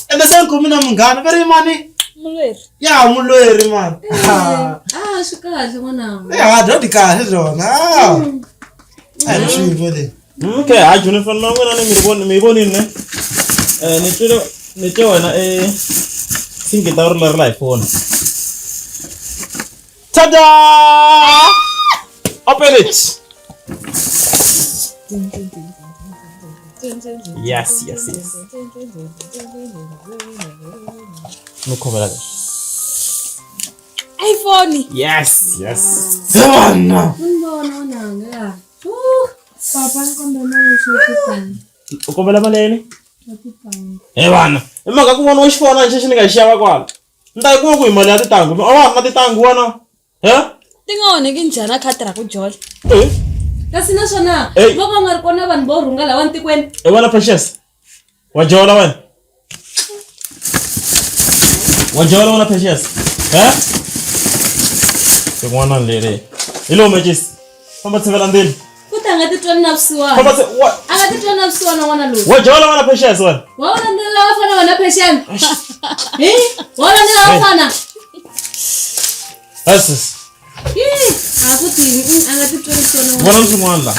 Ende se ni kumi na munghana va ri mani? Mulweri. Ya mulweri mani. Ah, swi kahle n'wananga. Eh, ha dyondzi kahle byona. Ah. A hi swi le. Okay, ha juniform na n'wina ni mi voni mi yi vonile ne? Ni twile ni twe wena Singita u rilarila hi foni. Tada! Open it. Yes, yes, yes. Mi khomela kahle. iPhone. Yes, yes. Vana. Unibona n'wananga. Papa ni kombela mali yo xava U kombela mali ya yini? Ya titangu. He vana, hi mhaka ku vona xifona lexi ni nga xi xava kwala. Ni ta yi kuma ku hi mali ya titangu. A wa ha ri na titangu wena? He? Ti nga onheki njhani a khadi ra ku jola? Eh. Kasi naswona Hey. vo ka nga ri kona vanhu vo rhunga lawa ntikweni. E wena Precious. Wa jola wena? Wa jola wena Precious? He? Tin'wana leri. Hi lowu mecisi. Famba tshivela ndzilo. Futhi a nga titwa ni na vusiwana. Famba A nga titwa na vusiwana n'wana loyi. Wa jola wena Precious wena? Wa wu landzelela vafana wena Precious. Hi? Wa wu landzelela vafana? Asis. Hi, a ku tivi, a nga titwa ni vusiwana n'wana. Vona swin'wana la.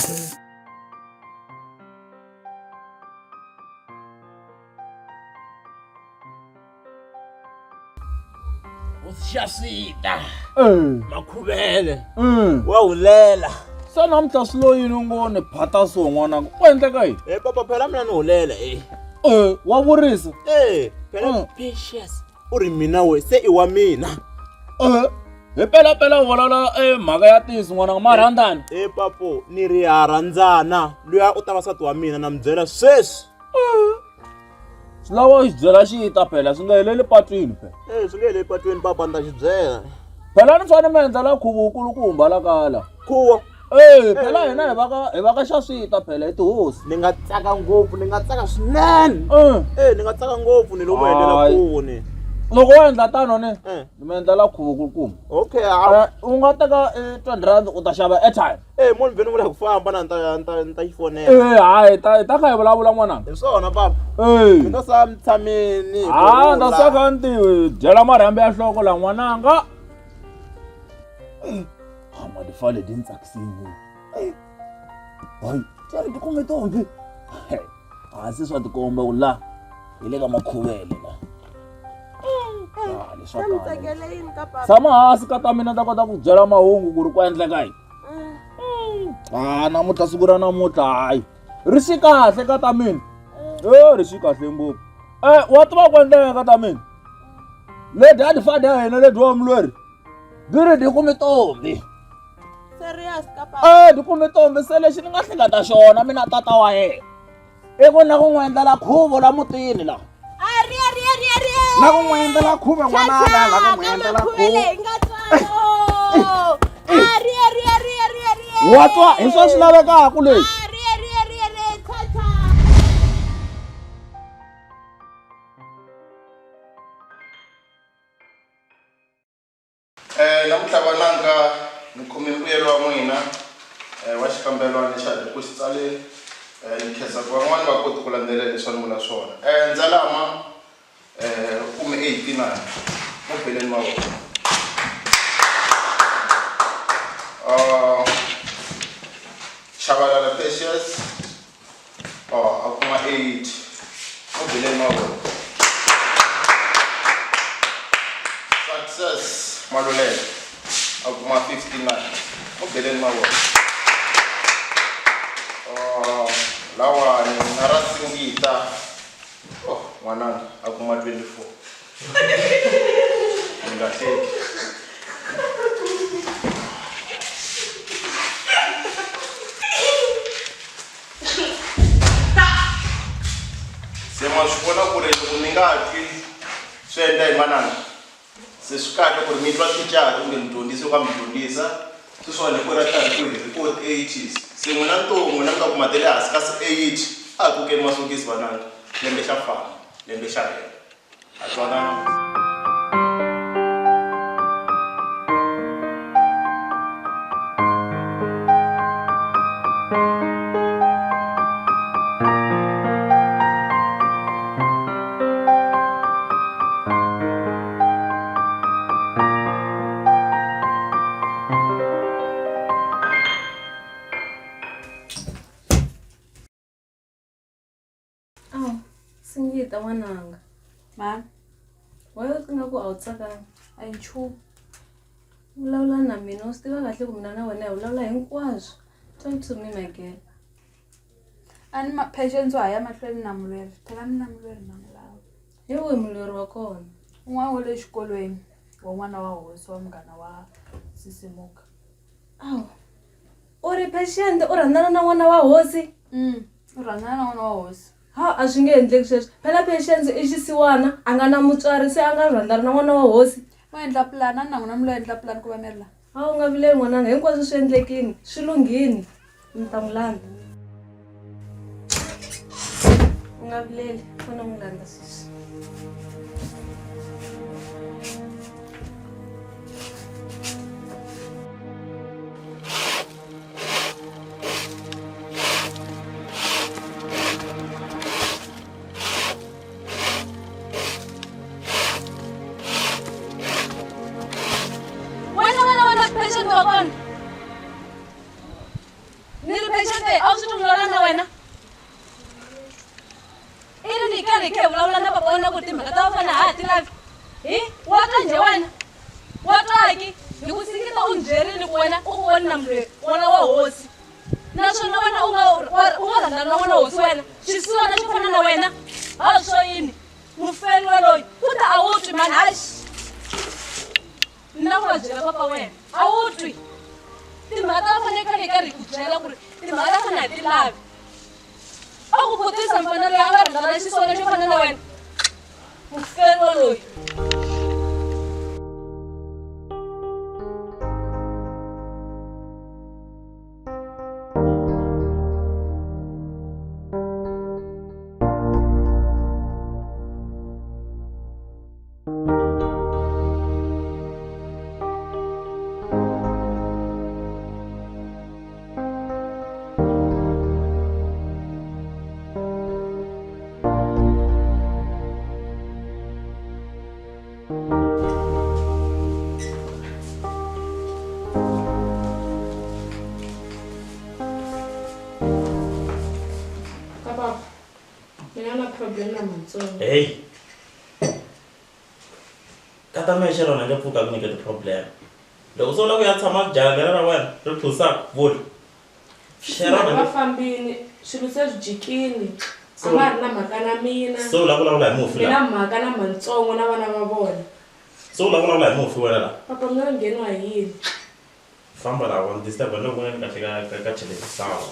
Xaswita makhuvele wa hulela se namuntlha swi lo yini ngo ni phata so n'wananga ku endleka yini e papa phela mina ni hulela e e wa vurisa e phela Precious u ri mina we se i wa mina e hi pelapela u vulavula e mhaka ya tiso n'wananga ma rhandzani e papo ni ri ha rhandzana luya u ta va nsati wa mina na mi byela sweswi swi lava u xi byela xi ta phela swi nga heleli patwini phela e swi nge heleli patwini papa ni ta xi byela phela ni fanele mi endlela khuvo wukulukumba la kala khuvo e phela hina hi vaka hi vaka xa swita phela hi tihosi ni nga tsaka ngopfu ni nga tsaka swinene e ni nga tsaka ngopfu ni loko endlela khuvo ni loko wo endla tano ni ni mi endlela khuvo kulukumba okay u nga teka 20 rand u ta xava airtime e mo ni vhele ni vula ku famba na ni ta ni ta ni ta yi fonela e hayi ta hi ta kha hi vulavula n'wananga hi swona papa e mi to sa mi tshameni ha ta sa kha ni ti dyela marhambu ya nhloko la n'wananga madifale di ni tsakisini hayi teri ti kume tombi hansi swa tikomba ku la hi le ka makhuvele la tshama hansi ka ta mina ta kota ku byela mahungu ku ri ku endleka yini a namuntlha siku ra namuntlha hayi ri xi kahle ka ta mina e ri xi kahle ngopfu e wa tiva ku endleka ka ta mina ledi a difada ya hina ledi wa mulweri di ri di kume tombi e di kume tombi se lexi ni nga hleketa xona mina tata wa yena i ku na ku n'wi endlela khuvo la mutini la na ku n'wi endlela khuvo n'wananga na ku n'wi endlela khuvo wa twa hi swo swi lavekaka leswi Namuntlha vananga ni khome mbuyelo wa n'wina wa xikambelwana lexi ha ku xi tsaleni ni khensa ku van'wani va koti ku landzelela leswi a ni vula swona Ndzalama u kume 89 mo beleni mavoko Chabalala Precious a kuma 80 mo beleni mavoko Success Maluleke a kuma 59 mo beleni mavoko lawani na ra Singita oh n'wananga a kuma 24 ni nga hleki se ma swi vona ku ri loko mi nga twi swi endla hi manana se swi kahle ku ri mi twa thicara kumbe mudyondzisi yo ka mi dyondzisa sweswiwani hi ku ra karhi ku hi record 80s se n'wina ntomu n'wina mi nga kuma ta le hansi kasi 80 a hi kokeni masokisi vananga lembe xa fana lembe xa hela ha twanana. N'wananga. Mhani. Why u nga ku a wu tsakanga? A hi nchumu. Vulavula na mina u swi tiva kahle ku mina na wena hi vulavula hinkwaswo. Talk to me my girl. A ni Patience wa ha ya mahlweni na mulweri. Phela mina mulweri na n'wi lava. Hi wihi mulweri wa kona? Un'wana wa le xikolweni wa n'wana wa hosi wa munghana wa Sisimuka. Awu. U ri Patient u rhandzana na n'wana wa hosi? U rhandzana na n'wana wa hosi. Ha a swi nge endleki sweswo. Phela Patience i xisiwana a nga na mutswari se a nga rhandzana na n'wana wa hosi. U endla plan a ni na n'wina mi lo endla plan ku va mi ri la. A wu nga vileli n'wananga hinkwaswo swi endlekini swi lunghini mi ta n'wi landza. U nga vileli fana n'wi landza sweswi. Wena wena wena patient wa kona. Ni ri patient a wu swi twi vulavula na wena. I ri ni karhi hi kha hi vulavula na papa wena ku timhaka ta vafana ha ha ti lavi. Hi wa twa njhe wena? Wa twaki? Hi ku singita u ni byerile ku wena u ku voni na mulweri n'wana wa hosi. Naswona wena u nga u nga rhandzana na n'wana wa hosi wena. Xisiwana xo fana na wena. Ha swo yini? Mufeli wa loyi ku ta a wu twi mani haxi. Ni na ku va byela papa wena a wu twi. Timhaka ta vafana khale hi karhi hi ku byela ku ri timhaka ta vafana hi ti lavi. A ku vutisa mfana loyi a nga rhandzana na xisiwana xo fana na wena. Mufeli wa loyi. Papa, mina na problem na matsongo. Hey. Kata mexe rona nge pfuka ku nyike ti-problem. Loko se u lava ku ya tshama jaha lera ra wena ri phusaka vula. Sharon va fambini swilo se swi jikini. A nga ri na mhaka na mina. Se u lava ku vulavula hi mufi la? Mina mhaka na matsongo na vana va vona. Se u lava ku vulavula hi mufi wena la? Papa mina ngheniwa hi yini? Famba la wa ni disturb loko u nga kahle ka ka cheleni sawa.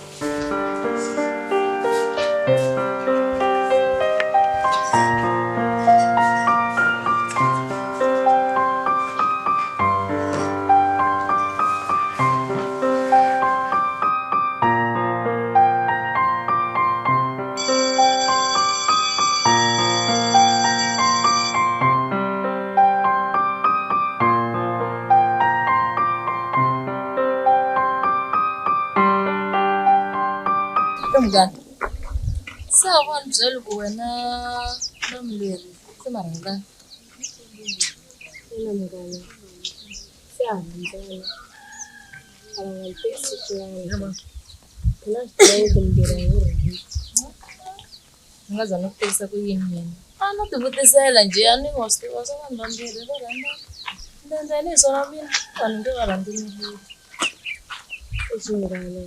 Munghana, se a va ni byeli ku wena na mulweri se ma rhandzana? Ina munghana, se ha rhandzana. A va nga ni tekisi swin'wana. Mina swi tiva ku mulweri a n'wi rhandzi. Ni nga za ni ku tivisa ku yini mina? A no ti vutisela njhe a ni wa swi tiva swa vanhu vambirhi va rhandzana. Ni endla yini hi swona mina? Vanhu nge va rhandzi mulweri. Eish munghana,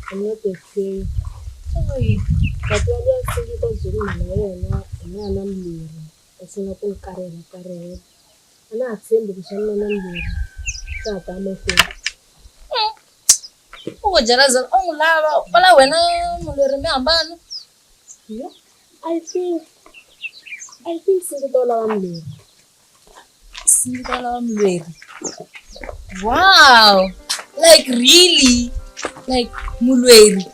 I'm not okay. Swi Tati wa luya Singita u byele mhana wa yena hi nga na mulweri a sungula ku n'wi karihela karihela. A na ha tshembi ku swa mina na mulweri swa ha ta ya mahlweni. U ku byela za u n'wi lava kwala wena mulweri mi hambana. Yo, I think Singita u lava mulweri. Singita u lava mulweri. Wow! Like really? Like mulweri.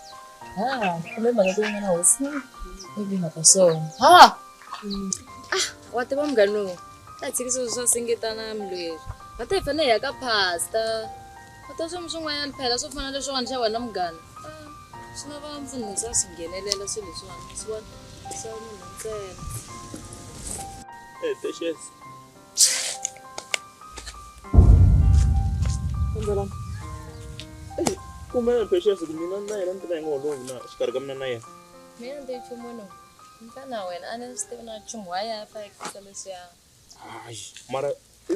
Ha, kumbe mhaka ku yin'wana hosi. Maybe mhaka swona. Ha! Ah, wa tiva munghana lowu. Ta tshikisa swilo swa Singita na mulweri. Va ta hi fanele hi ya ka pastor. Va ta swin'wana swin'wanyana phela swo fana na leswiwani xa wena munghana. Ah, swi lava mfundhisi a swi nghenelela swilo leswiwani. Swi vona swa munhu ntsena. Hey, Patience. Hey, kumbe Patience ku mina na yena ni tiva hi nga holovi na xikarhi ka mina na yena. Mina ni nchumu wena. Mfana wena a ni swi tivi na nchumu wa ya fa leswiya. Hayi, mara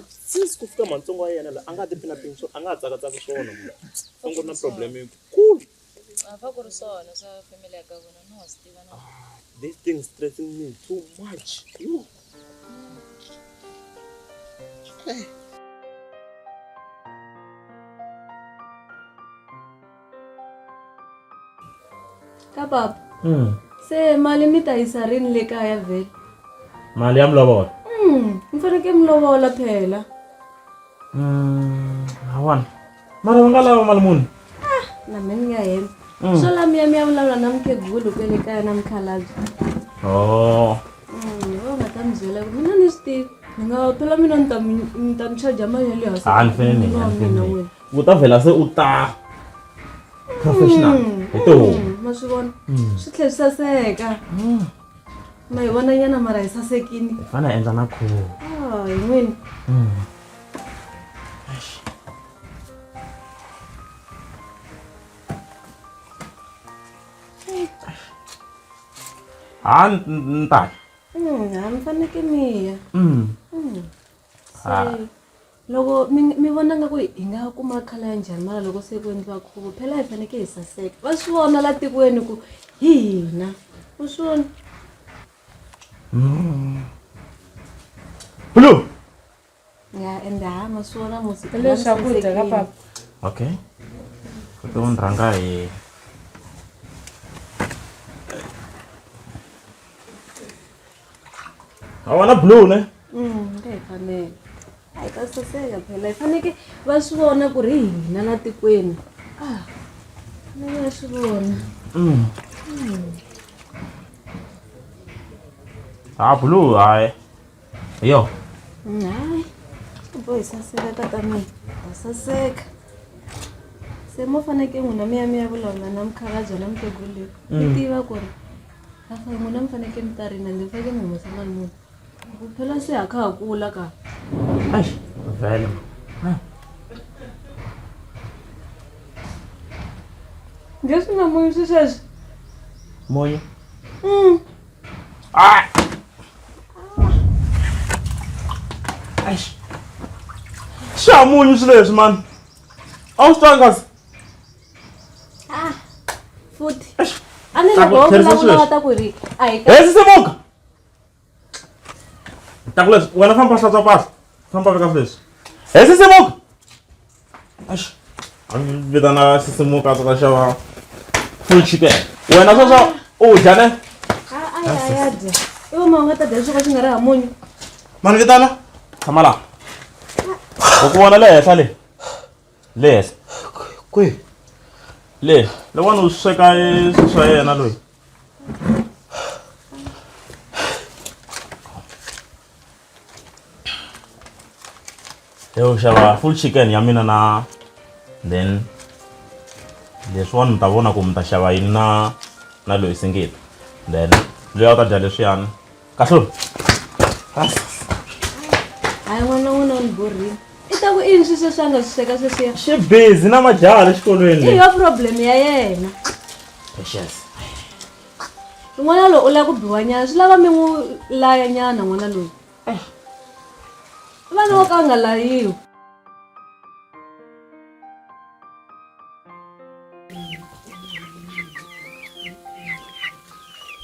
since ku fika matsongo wa yena la a nga ti pinapini swona, a nga ha tsakatsaki swona munhu. A ku ri na problem yikulu. A fa ku ri swona swa family ya ka vona no wa swi tiva na. This thing is stressing me too much. Yo. Ka papa. Se mali mi ta yisa rini le kaya vhele? Mali ya mulovolo. Mi fanekele mi lovola phela. Hawana. Mara va nga lava mali muni? Na me ni nga hemba. Swo la mi ya mi ya vulavula na mukhegulu kwele kaya na mukhalabye. Oh. Va nga ta mi byela ku mina ni swi tivi. Ni nga phela mina ni ta mi ni ta mi charge mali ya le hansi. A ni fane ni, Wa a ni mina fane. wena. U ta vhela se u ta professional hi tihomu. Ma swi vona? Swi tlhela swi saseka. Ma hi vona nyana mara hi sasekini. Hi fanele hi endla na khuvo. Ah, hi n'wini. Ha ni ta. Ha mi fanekele mi ya. Se loko mi mi vona nga ku hi nga kuma khala ya njhani mara loko se ku endliwa khuvo phela hi fanekele hi saseka. Va swi vona la tikweni ku hi hina. U swi vona? Blue. Ya ende ha ma swi vona musi. Leswaku dya ka papa. Okay. Ku ni rhanga hi A wona blue ne? Ka hi fanele. A hi ta saseka phela hi fanekele va swi vona ku ri hi hina la tikweni. Ah. Fanele va swi vona. Ha blue hayi. Yo. Hayi. Swi bohi saseka tata mina. Ta saseka. Se mo fanekele n'wina mi ya mi ya vulavula na mukhalabye na mukhegulu leyi. Mi tiva ku ri afa n'wina mi fanekele mi ta rina ende mi fanekele mi humesa mali muni. Ku phela se ha kha ha kula ka. Eish, vhele. Njhe swi nga munyu swi sweswi? Munyu. Ah! Eish. Xa munyu swilo leswi mani. A wu swi twangi kasi? Ah, futhi. A ni Ta ku loko wo tlherisa vulavula sweswi. va ta ku ri a hi ka Hey sisimuka. Ta ku leswi wena famba hlantswa mpahla. Famba veka sweswi. Hey sisimuka. Eish. A ni vitana sisimuka a ta xava full chicken. Wena sweswo u dya ne? A a ya ya dya. I va ma nga ta dya swo ka swi nga ri ha munyu. Mani vitana. Tshama laha. U ku vona le henhla le. Le henhla. Kwihi? Le, lowani u sweka swilo swa yena loyi. Yo xava full chicken ya mina na then leswiwani mi ta vona ku mi ta xava yini na na loyi singita then loyi a ta dya leswiyani kahlula. Hayi n'wana wa n'wina u ni borhile. I ta ku i yini swilo sweswi a nga swi sweka sweswiya? Xi busy na majaha le xikolweni I le. yo problem ya yena. Precious. N'wana loyi u lava ku biwa nyana swi lava mi n'wi laya nyana n'wana loyi. Vana vo ka va nga layiwi.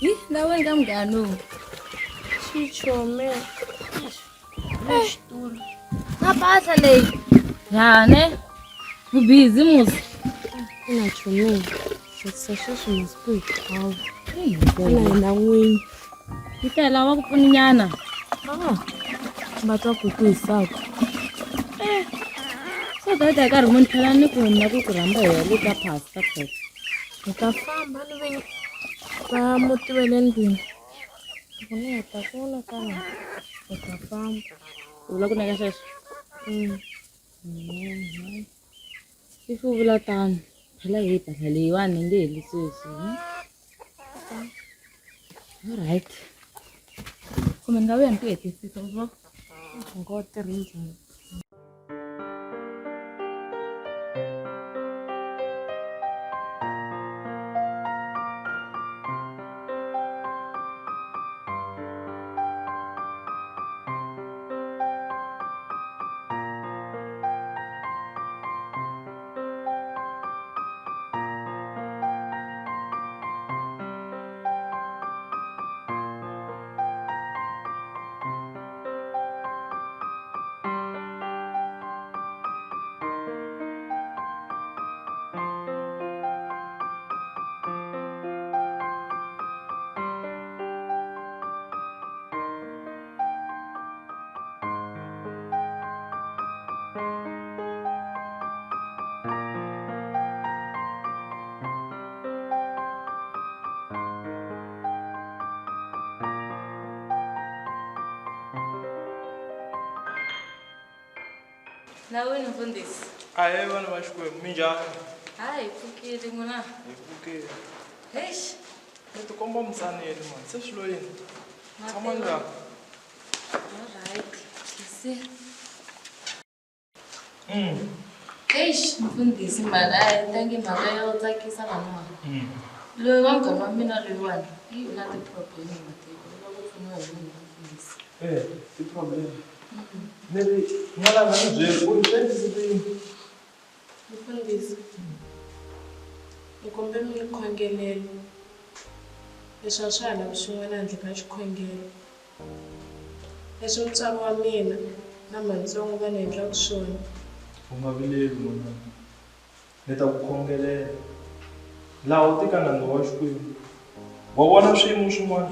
Hi, na wena ka munghana lowu. Xichome. Xitulu. Na mpahla leyi. Ya ne? U busy musi. Ina chomi. Sweswi sweswi masiku hinkwawo. Ana hina n'winyi. Yi ta lava ku pfuninyana. Ah, va twa ku ku hisaka. Eh. So that hi karhi muni phela ni ku na ku ku rhamba hi ya le ka pastor phela. Hi ta famba ni vinyi va muti wa le ndlwini. Loko ni heta kula kwala hi ta famba. U vula ku neka sweswo? If u vula tano phela hi mpahla leyiwani yi nge heli sweswi. Alright. Kumbe ni nga vuya ni ku hetisisa u swi Ngo tirhi njhani? Na wena mfundhisi. Ahee vana va Xikwembu, minjhani? Hayi, hi pfukile n'wina. Hi pfukile. Eish. Mi tikomba mi tsanile mani, se swi lo yini? Tshama njhani? Alright. Se. Eish, mfundhisi mhaka a yi tangi mhaka yo tsakisa laniwa. Loyi wa munghana wa mina loyiwani, yi u na ti-problem matiko, u lava ku pfuniwa hi mina mfundhisi. Eh, ti-problem. Ni ri n'wananga ni byeli u ri swi endlise ku yini? Mfundhisi, ni kombela mi ni khongelela. Leswi a swa ha lavi swin'wana handle ka xikhongelo. Leswi mutswari wa mina na mhantsongo va ni endlaka swona. U nga vileli n'wananga, ni ta ku khongelela. Laha u tika nandzu wa Xikwembu. Wa vona swiyimo swin'wana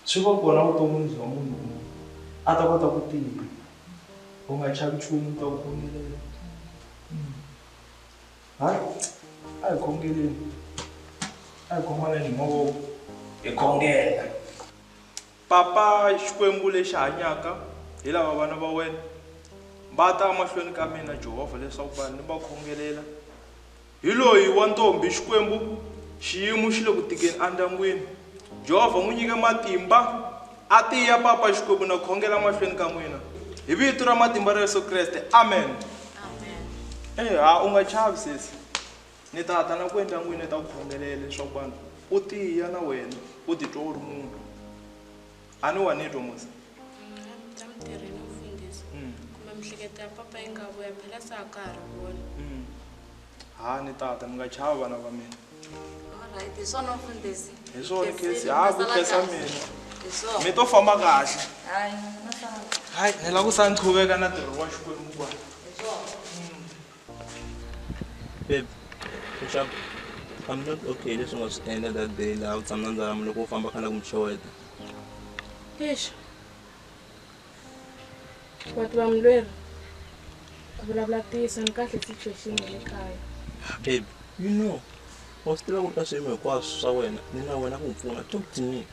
swi va kona vuton'wini bya munhu ku a ta kota ku tiya. U nga chavi nchumu ni ta ku khongelela. Hayi, a hi khongeleni. A hi khomaneni hi mavoko hi khongela. Papa Xikwembu lexi hanyaka, hi lava vana va wena va ta emahlweni ka mina Jehovha leswaku vanhu ni va khongelela. Hi loyi wa ntombi Xikwembu, xiyimo xi le ku tikeni endyangwini. Jehovha n'wi nyike matimba a tiya Papa Xikwembu na khongela mahlweni ka n'wina. Hi vito ra matimba ra Yesu Kreste. Amen. Eh, ha u nga chavi sesi. Ni ta ta na ku endyangwini ni ta ku khongelela leswaku vanhu u tiya na wena u titwa u ri munhu. A ni wa ni twa musa. Ta mitirhweni mfundhisi. Kumbe miehleketo ya papa yi nga vuya phela se a ka ha ri vona. Ha ni tata mi nga chavi vana va mina. Alright, hi swona mfundhisi. Hi swona Khesi, ha ku khensa mina. Hi swona. Mi to famba kahle. Hayi, na sala. Hayi, ni lava ku sala ni qhuveka na ntirho wa Xikwembu kwala. Hi swona. Babe, leswaku I'm not okay leswi nga swi endla that day laha u tshama na ndzalama loko u famba kha la ku mi xeweta. Eish. Wa tiva mulweri, ku vulavula ntiyiso ni kahle situation ya le kaya. Babe, you know, wa swi tiva ku ri ka swiyimo hinkwaswo swa wena ni na wena ku ku pfuna. Talk to me.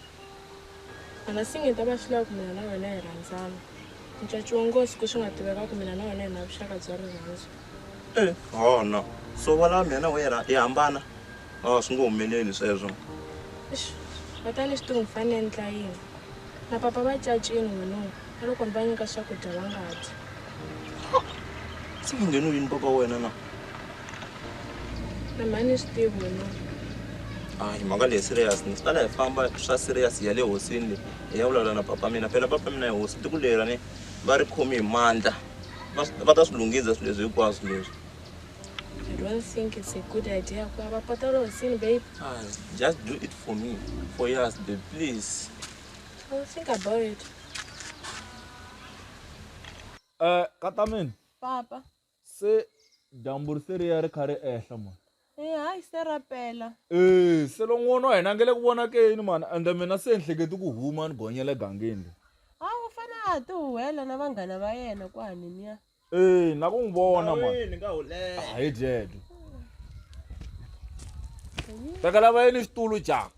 Wena singita va swi lava ku mina na wena hi rhandzana. Ncaciwa nghozi ku swi nga tiveka ku mina na wena hi na vuxaka bya rirhandzu. Eh, oh no. So va lava mina na wena hi hambana? Oh, swi ngo humeleli sweswo. Eish, va ta ni swi tivi ni fanele ni endla yini. Na papa va cacini wena, na loko ni va nyika swakudya va nga dyi. Se va ngheniwe yini papa wena na? Na mhani swi tivi wena. Hayi, mhaka leyi serious ni swi tala hi famba swa serious ya le hosini leyi hi ya vulavula na papa mina. Phela papa mina hi hosi tiko leri ni va ri khomi hi mandla. Va ta swi lunghisa swilo leswi hinkwaswo leswi. I don't think it's a good idea ku ya va pota le hosini, babe. Ah, just do it for me, for us, babe, please. I'll think about it. Kata mina. Papa. Se dyambu ri se ri ya ri kha ri ehla mani. Eh, hayi se ra pela. Eh, se lo n'wana wa hina nge le ku vonakeni mani, ende mina se ni hleketi ku huma ni gonyela egangeni le. Ha u fanele a ha ti huhela na vanghana va yena kwani niya. Eh, na ku n'wi vona mani. Ndhawini nga hulela. Hayi dyedyo. Tekela va yini xitulu ja.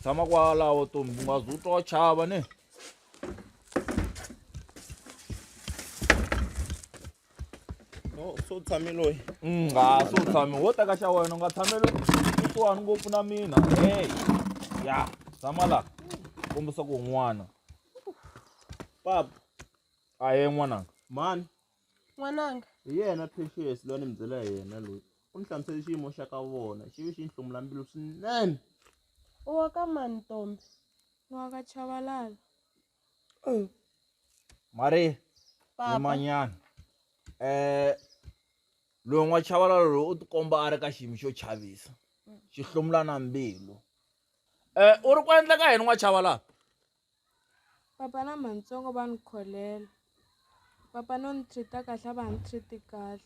Tshama kwalaho Tombi, u nga zi u twa chava ne. No, so tshame loyi. Ha, so tshame. Wo teka xa wena u nga tshameli kusuhani ngopfu na mina. Hey. Ya, tshama la. Kombisa ku n'wana. Papa. Ahe n'wananga. Mani. N'wananga. Hi yena Precious loyi a ni mi byela hi yena loyi. U ni hlamusele xiyimo xa ka vona, xi vi xi ni hlomula mbilu swinene. U wa ka mani Tombi? Ni wa ka Chavalala. Mari, Papa. yimanyana. Loyi n'wa Chavalala loyi u tikomba a ri ka xiyimo xo chavisa. Xi hlomula na mbilu. U ri ku endleka yini n'wa Chavalala? Papa na mhantsongo va ni kholela. Papa no ni treat-a kahle a va ha ni treat-i kahle.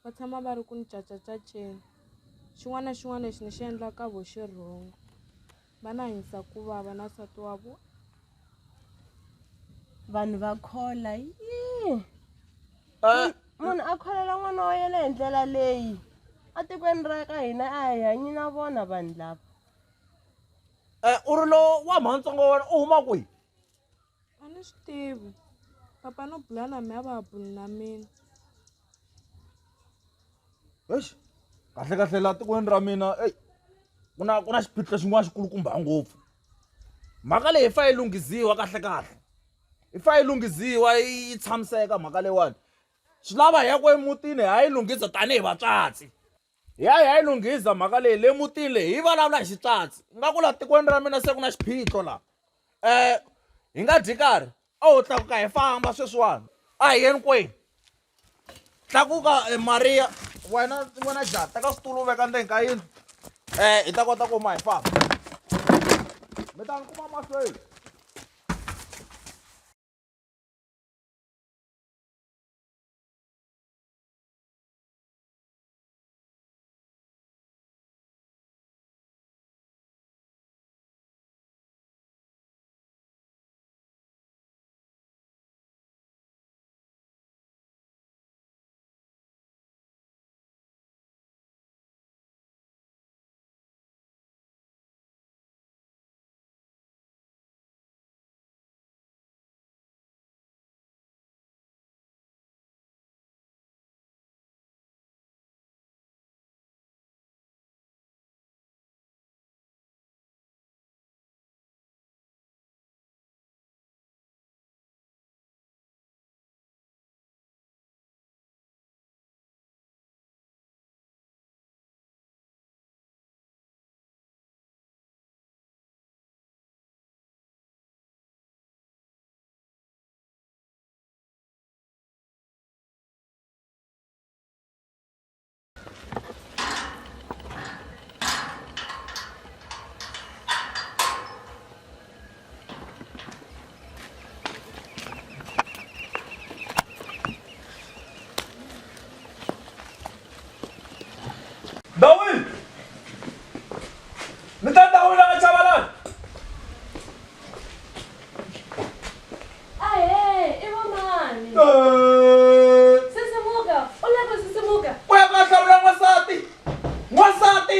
Va tshama va ri ku ni cacacaceni. Xin'wana na xin'wana lexi ni xi endlaka vo xi wrong. Va na hanyisa ku vava na nsati wa vona. Vanhu va khola yini? Munhu a kholela n'wana wa yena hi ndlela leyi. Atikweni ra ka hina a hi hanyi na vona vanhu lava. U ri lo wa mhantsongo wa wena u huma kwihi? A ni swi tivi. Papa no bula na mina a va ha buli na mina. Eish kahle kahle laha tikweni ra mina eyi ku na ku na xiphiqo xin'wana xikulukumba ngopfu mhaka leyi yi fa yi lunghiziwa kahle kahle yi fa yi lunghiziwa yi tshamiseka mhaka leyiwani swi lava hi ya ku emutini hi ya yi lunghiza tanihi vatswatsi hi ya hi ya yi lunghiza mhaka leyi le mutini leyi hi vulavula hi xitswatsi ingaku laha tikweni ra mina se ku na xiphiqo laha hi nga dyi karhi a ho tlakuka hi famba sweswiwani a hi yeni kwenu tlakuka eh, Mariya wena wena jaha teka switulu u veka ndzeni ka yindlu hi ta kota ku huma hi famba mi ta ni kuma mahlweni. Ndawini! Ni ta ndawini la ka Chabalala! Ahee, i vamani? Sisimuka, u le ku sisimuka. Ku ya ka hlamula n'wansati! N'wansati!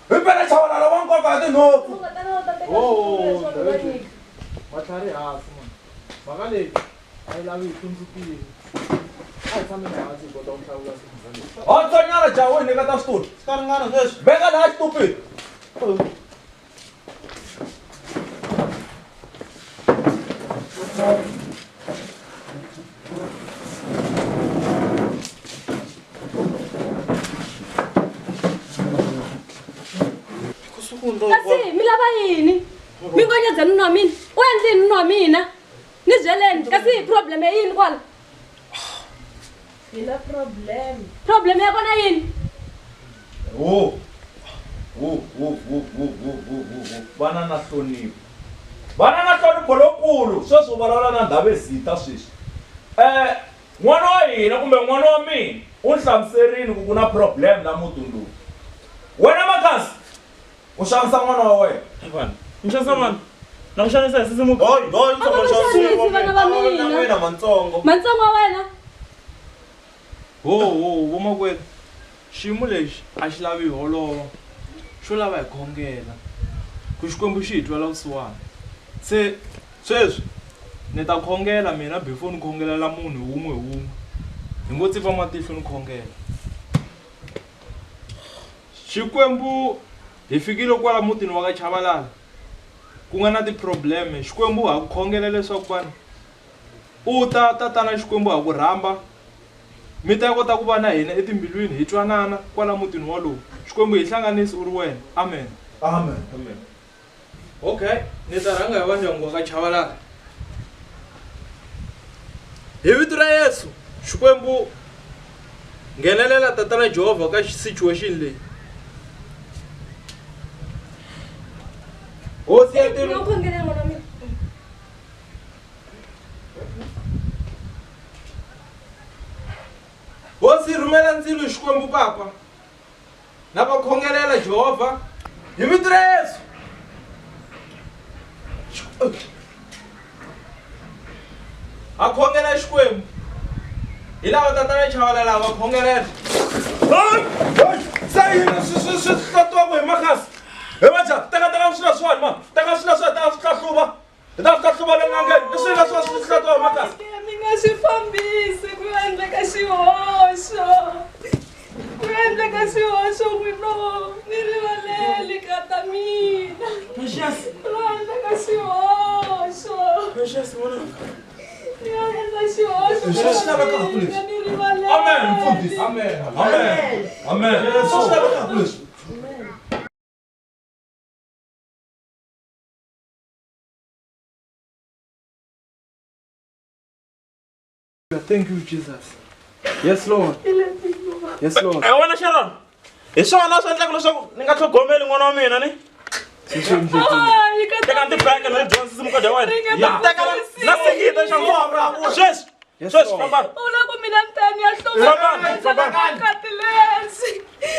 Hi pela Chabalala wa nkoka wa tinhompfu. Sisimuka, tana u ta teka switulu leswi va mi va nyika. Matlhari hansi mani. Mhaka leyi a yi lavi hi hlundzukile. A hi tshameni hansi hi kota ku hlawula timhaka leti. Hotsonyana jaha wo hi nyiketa switulu. Swi ta ringana sweswi. Veka laha xitupini. Kasi mi lava yini? Mi ngonyedza nuna wa mina? U endle yini nuna wa mina? Ni byeleni kasi problem ya yini kwala? Hi na problem. Problem ya kona yini? Ho ho ho ho ho ho ho ho ho vana na nhlonipho vana na nhlonipho lowukulu sweswi u vulavula na Ndhavezitha sweswi n'wana wa hina kumbe n'wana wa mina u ni hlamuserile ku ku na problem la mutini lowu wena Makhasi u xanisa n'wana wa wena Vanhu, ni xanisa mani? Na ku xanisa hi sisimuka? Hoyi, hoyi, A va xanisi vana va mina. Wena mantsongo. Mantsongo wa wena. Ho ho vomakwenu xiyimo lexi a xi lavi hi holova xo lava hi khongela ku Xikwembu xi hi twela vusiwana se sweswi ni ta khongela mina before ni khongelela munhu hi wun'we hi wun'we hi ngo tsiva matihlo ni khongela Xikwembu hi fikile kwala mutini wa ka Chabalala ku nga na ti-problem Xikwembu ha ku khongela leswaku kwani u ta tatana Xikwembu ha ku rhamba mi ta kota ku va na hina etimbilwini hi twanana kwala mutini walowu Xikwembu hi hlanganisi u ri wena amen amen amen okay ni ta rhanga hi va ndyangu wa ka Chabalala hi vito ra Yesu Xikwembu nghenelela tatana Jehovha ka situation leyi Hosi ya tilo U khongelela n'wana wa mina. Hosi rhumela ndzilo Xikwembu papa na va khongelela Jehovha hi vito ra Yesu a khongela Xikwembu hi lava tatana Chabalala va khongelela se yini swi swi swi hlatiwaka hi makhasi hi vaja teka teka swilo leswiwani ma teka swilo leswiwani teka swi hlahluva hi ta swi hlahluva le n'angeni I swilo leswi swi hlatiwa makasi. Mi nga swi fambisi ku endleka xihoxo. Ku endleka xihoxo n'wino ni rivaleli kata mina. Precious. Ku endleka xihoxo. Precious n'wananga. Ni nga endla xihoxo. Leswi swi lavekaka leswi. Ni rivaleli. Amen, mfundhisi. Amen. Amen. Amen. Leswi swi lavekaka leswi. Thank you, Jesus. Yes, Lord. Yes, Lord. Eh, wena Sharon. Hi swona swi endlaka leswaku ni nga tlhogomeli n'wana wa mina ni? Teka tibeke na tidyondzisi mukadya wena. Teka na singita xa sweswi. Sweswi fambani. U lava ku mina ni ta ni ya Fambani, fambani. kati leswi.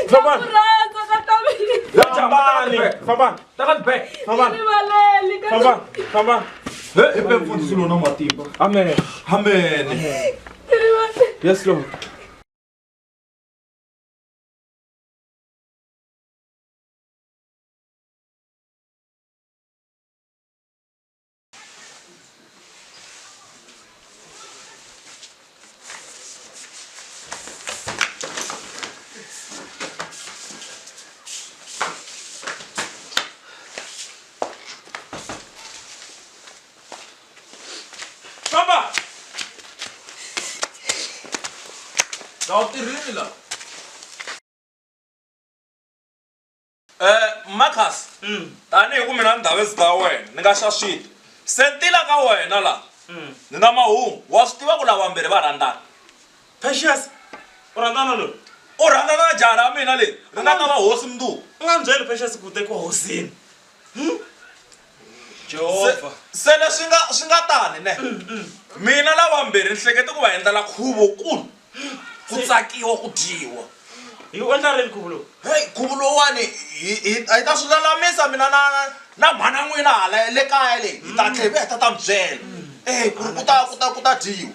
Fambani. Na ku rhandza ka ta mina. Fambani. Fambani. Teka tibeke. Fambani. Rivaleli ka Fambani. Fambani. He, i pe mfundhisi lowu na matimba. Amen. Amen. Yes, Lord. Famba. La u tirhini la. Marcus, tanihi ku mina ni ndhavezita ta wena ni nga xa swito se ntila ka wena la ni na mahungu wa swi tiva ku lava vambirhi va rhandzana Precious, u rhandzana loyi? U rhandzana na jaha ra mina leri ri nga ta va hosi mundzuku. U nga ni byeli Precious ku tekiwa hosini. Jehovha. Se leswi nga swi nga tani ne mina lava vambirhi ni hlekete ku va endlela khuvo kulu ku tsakiwa ku dyiwa. Hi wu endla rini nkhuvo lowu? Hey, nkhuvo lowuwani hi hi hi ta swi lulamisa mina na na na mhana n'wina hala le kaya le hi ta tlhela hi ta ta mi byela eh ku ri ku ta ku ta ku ta dyiwa.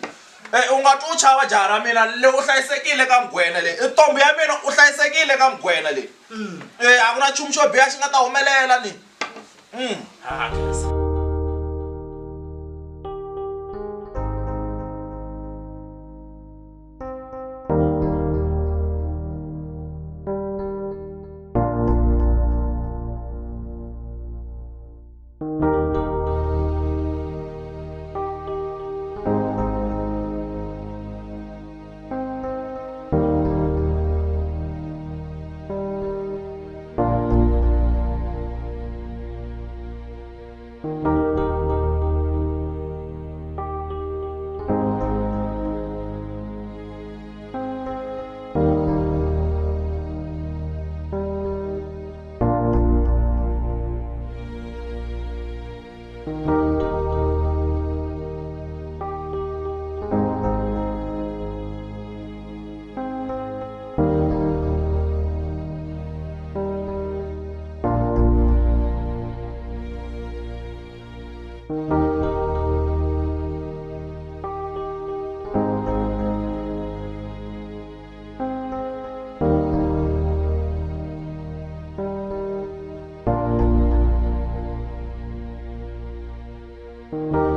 Eh u nga twi u chava jaha ra mina le u hlayisekile ka mugwena le i ntombi ya mina u hlayisekile ka mugwena le. Eh a ku na nchumu xo biha xi nga ta humelela ni. Thank you.